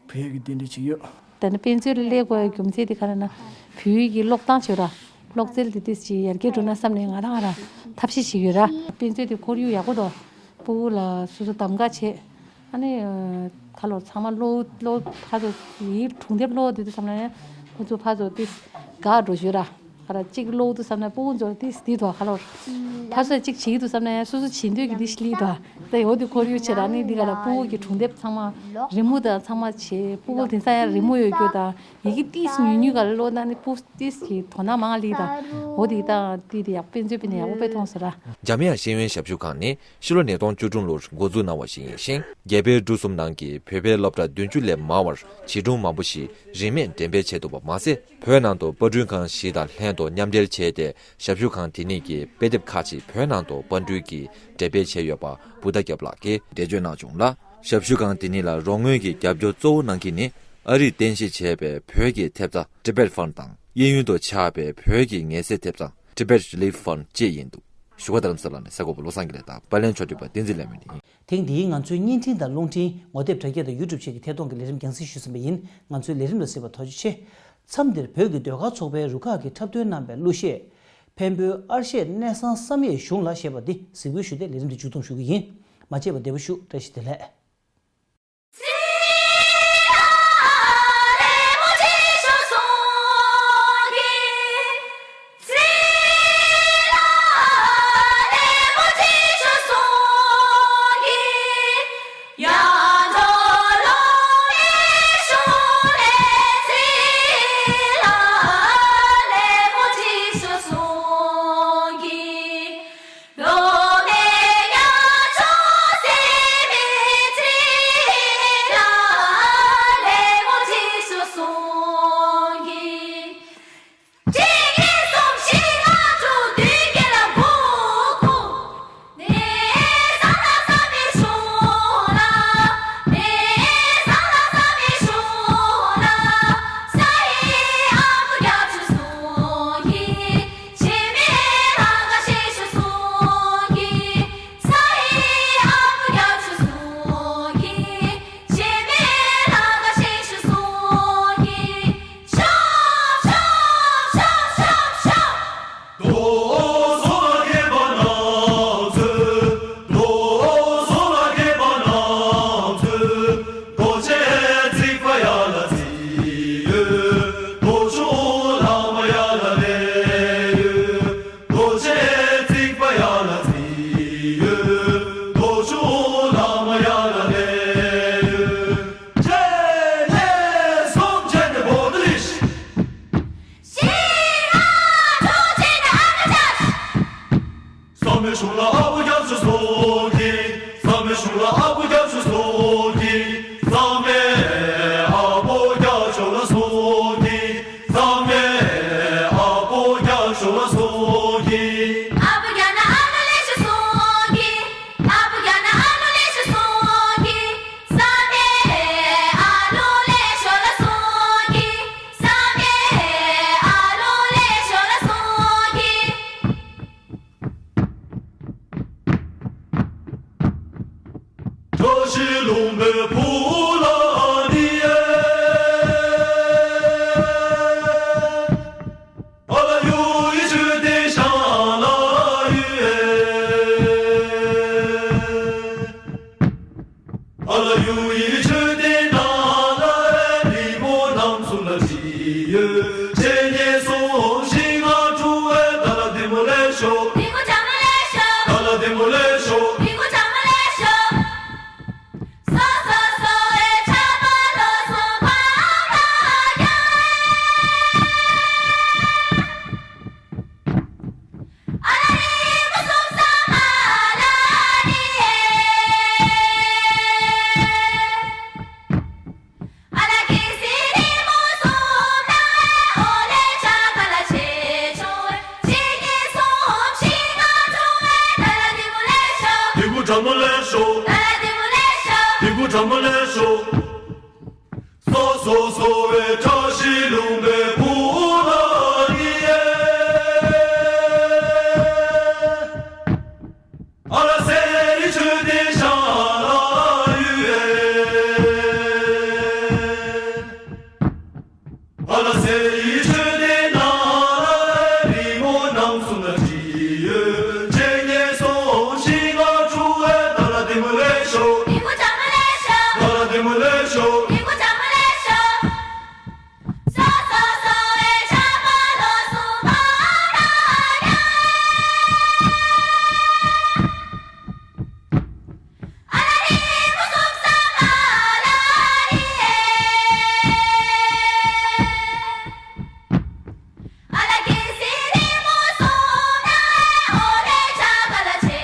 ཕུལ་ཡག་གི་དེ་འདྲ་ཅིག་ཡོད། ད་ནི་དཔེ་མཛོད་ལ་སླེབས་དགོས་ཡག་རྒྱུ་མཚན་དེ་ག་རེ་ན། བོད་ཡིག་གི་ཀློག་སྟངས་བྱོས་ར། ཀློག་རྩལ་དེ་ཏོག་ཙམ་ཡར་རྒྱས་འགྲོ་ན་བསམ་ནས་ང་རང་ར་ཐབས་ཤེས་བྱེད་ཀྱི་ཡོད་ར། དཔེ་མཛོད་དེ་ཁོར་ཡུག་ཡག་པོ་འདུག། སྤུ་གུ་ལ་སོ་སོ་གདམ་ག་བྱེད། ཨ་ནི་ཁ་ལོར་ཚང་མ་ཀློག་ཀློག་ཕར་ཚུར་ཡིག་སྒྲུང་དེབ་ཀློག་དེ་དུས་བསམ་ན་ཡང་ཁོ་ཚོ་ཕར་ཚུར་ཏོག་ཙམ་དགའ་འགྲོ་ཞུ་ར། ཁ་ལ་གཅིག་ཀློག་དུས་བསམ་ན་སྤུ་གུ་ཚོར་ཏོག་ཙམ་དེ་དོ་ཁ་ལོར་ཕར་ཚུར་གཅིག་བྱེད་དུས་བསམ་ན་ཡང་སོ་སོ་བྱེད་འདོད་ཀྱི་དེ་ཤི་ལི་དོ། ད་ཡོད་དུས་ཁོར་ཡུག་བྱེད་ར། ནི་འདི་ག་ལ་སྤུ་གུ་གི་སྒྲུང་དེབ་ཚང་མ་རི་མོ་དང་ཚང་མ་བྱེད། སྤུ་གུ་དེང་སང་ཡང་རི་མོ་ཡོད་རྒྱུ་དང་། ཡི་གེ་ཏིས་ཉུང་ཉུང་ག་ལ་ཀློག་ན་ནི་སྤུ་ཏིས་ཀྱི་དོ་སྣང་མང་ལི་དང་། འོ་དེ་དང་དེ་དེ་ཡག་དཔེ་མཛོད་པའི་ནི་ཡག་པོ་དཔེ་མཐོང་ཟེར་ར། འཇམ་དབྱངས་ཤེས་ཡོན་ཞབས་ཞུ་ཁང་ནི་ཕྱི་ལོ་ཉིས་སྟོང་བཅུ་དྲུག་ལོར་འགོ་འཛུགས་གནང་བ་ཞིག་ཡིན་ཞིང་། རྒྱ་བལ་འབྲུག་གསུམ་ནང་གི་བོད་པའི་སློབ་གྲྭ་བདུན་ཅུ་ལས་མང་བར་བྱིས་སྒྲུང་མང་པོ་ཞིག་རིན་མེད་འགྲེམས་སྤེལ་བྱས་འདུག་པ་མ་ཟད། བོད་ནང་དུ་པར་སྐྲུན་ཁང་བཞི་དང་ལྷན་དུ་མཉམ་འབྲེལ་བྱས་ཏེ། ཞབས་ཞུ་ཁང་དེ་ཉིད་ཀྱིས་དཔེ་དེབ་ཁག་ཅིག་བོད་ནང་དུ་པར་སྐྲུན་གྱིས་འགྲེམས་སྤེལ་བྱས་ཡོད་པ་བུ་ཟླ་སྐྱབས་ལགས་ཀྱིས་འགྲེལ་བརྗོད་གནང་བྱུང་ལ། ཞབས་ཞུ་ཁང་དེ་ཉིད་ལ་རོགས་དངུལ་གྱི་རྒྱབ་སྐྱོར་གཙོ་བོ་གནང་མཁན་ནི་ཨ་རིས་རྟེན་གཞི་བྱས་པའི་བོད་ཀྱི་ཐེབས་རྩ་Tibet Fund དང་། གཡས་གཡོན་དུ་ཆགས་པའི་བོད་ཀྱི་ངལ་སེལ་ཐེབས་རྩ་Tibet Relief Fund བཅས་ཡིན་འདུག། བཞུགས་སྒར་རྡ་རམ་ས་ལ་ནས་གསར་འགོད་པ་བློ་བཟང་དགེ་ལེགས་དང་པར་ལེན་ཕྱོགས་སྒྲིག་པ་བསྟན་འཛིན་ལྷ་མོ་ཡིན། ཐེངས་འདིའི་ང་ཚོའི་བརྙན་འཕྲིན་དང་རླུང་འཕྲིན་ངོ་དེབ་དྲ་རྒྱ་དང་ཡུ་ཊུབ་བཅས་ཀྱི་ཐད་གཏོང་གི་ལས་རིམ་རྒྱང་སྲིང་ཞུས་ཟིན་པ་ཡིན། ང་ཚོའི་ལས་རིམ་ལ་གཟིགས་པར་ཐུགས་རྗེ་ཆེ། མཚམས་འདིར་བོད་ཀྱི་ཟློས་གར་ཚོགས་པའི་རུ་ཁག་གིས་འཁྲབ་སྟོན་གནང་བའི་གླུ་གཞས། འཕན་པོའི་ཨར་གཞས་གནས་བཟང་བསམ་ཡས་གཞུང་ལ་ཞེས་པ་འདི་གཟིགས་འབུལ་ཞུས་ཏེ་ལས་རིམ་འདི་མཇུག་བསྡོམས་ཞུ་གི་ཡིན། མ་མཇལ་བར་བདེ་པོ་བཞུགས། བཀྲ་ཤིས་བདེ་ལེགས། ཡོད། ཆེ་ཉེ་སོང་ཞིང་ང་འཁྲུངས་པའི་ཏཱ་ལ་དེ་མོ་ལེ་ཤོ། དེ་མོ་ཏཱ་མོ་ལེ་ཤོ། ཏཱ་ལ་དེ་མོ་ལེ་ཤོ། དེ་མོ་ཏཱ་མོ་ལེ་ཤོ། སོ་སོ་སོ་བའི་ཆགས་པ་ལོ་སོང་བ་ལ་ཡ། ཨ་ལ་རི་མོ་སོང་ས་མ་ལ་རི་ཨེ། ཨ་ལ་གི་སི་རི་མོ་སོང་ན་ཨོ་ལེ་ཆ་ག་ལ་ཆེ་ཆུང་ཆེ་གི་སོང་ཞིང་ང་འཁྲུངས་པའི་ཏཱ་ལ་དེ་མོ་ལེ་ཤོ། དེ་མོ་ཏཱ་མོ་ལེ་ཤོ། ཏཱ་ལ་དེ་མོ་ལེ་ཤོ། དེ་མོ་ཏཱ་མོ་ལེ་ཤོ། སོ་སོ་སོ་བའི་བཀྲ་ཤིས་ལུང་པའི་བུ་ལ་ཡི་ཨེ། ཨ་ལ་སེ་ཡི་ཆོས་སྡེ་ཤ་ལ་ཡུལ་ཨེ། ཨ་ལ་སེ་ཡི་ཆོས་སྡེ་ན་རི་མོ་རྣམ་གསུམ་ལ་བྲིས་ཡོད། ཆེ་ཉེ་སོང་ཞིང་ང་འཁྲུངས་པའི་ཏཱ་ལ་དེ་མོ་ལེ་ཤོ། དེ་མོ་ཏཱ་མོ་ལེ་ཤོ། ཏཱ་ལ་དེ་མོ་ལེ་ཤོ། དེ་མོ་ཏཱ་མོ་ལེ་ཤོ། སོ་སོ་སོ་བའི་ཆགས་པ་ལོ་སོང་བ་ལ་ཡ། ཨ་ལ་རི་མོ་སོང་ས་མ་ལ་རི་ཨེ། ཨ་ལ་གི་སི་རི་མོ་སོང་ན་ཨོ་ལེ་ཆ་ག་ལ་ཆེ་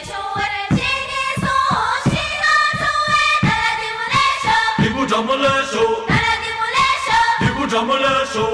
ཆུང་ཆེ་གི་སོང་ཞིང་ང་འཁྲུངས་པའི་ཏཱ་ལ་དེ་མོ་ལེ་ཤོ། དེ་མོ་ཏཱ་མོ་ལེ་ཤོ། ཏཱ་ལ་དེ་མོ་ལེ་ཤོ། དེ་མོ་ཏཱ་མོ་ལེ་ཤོ།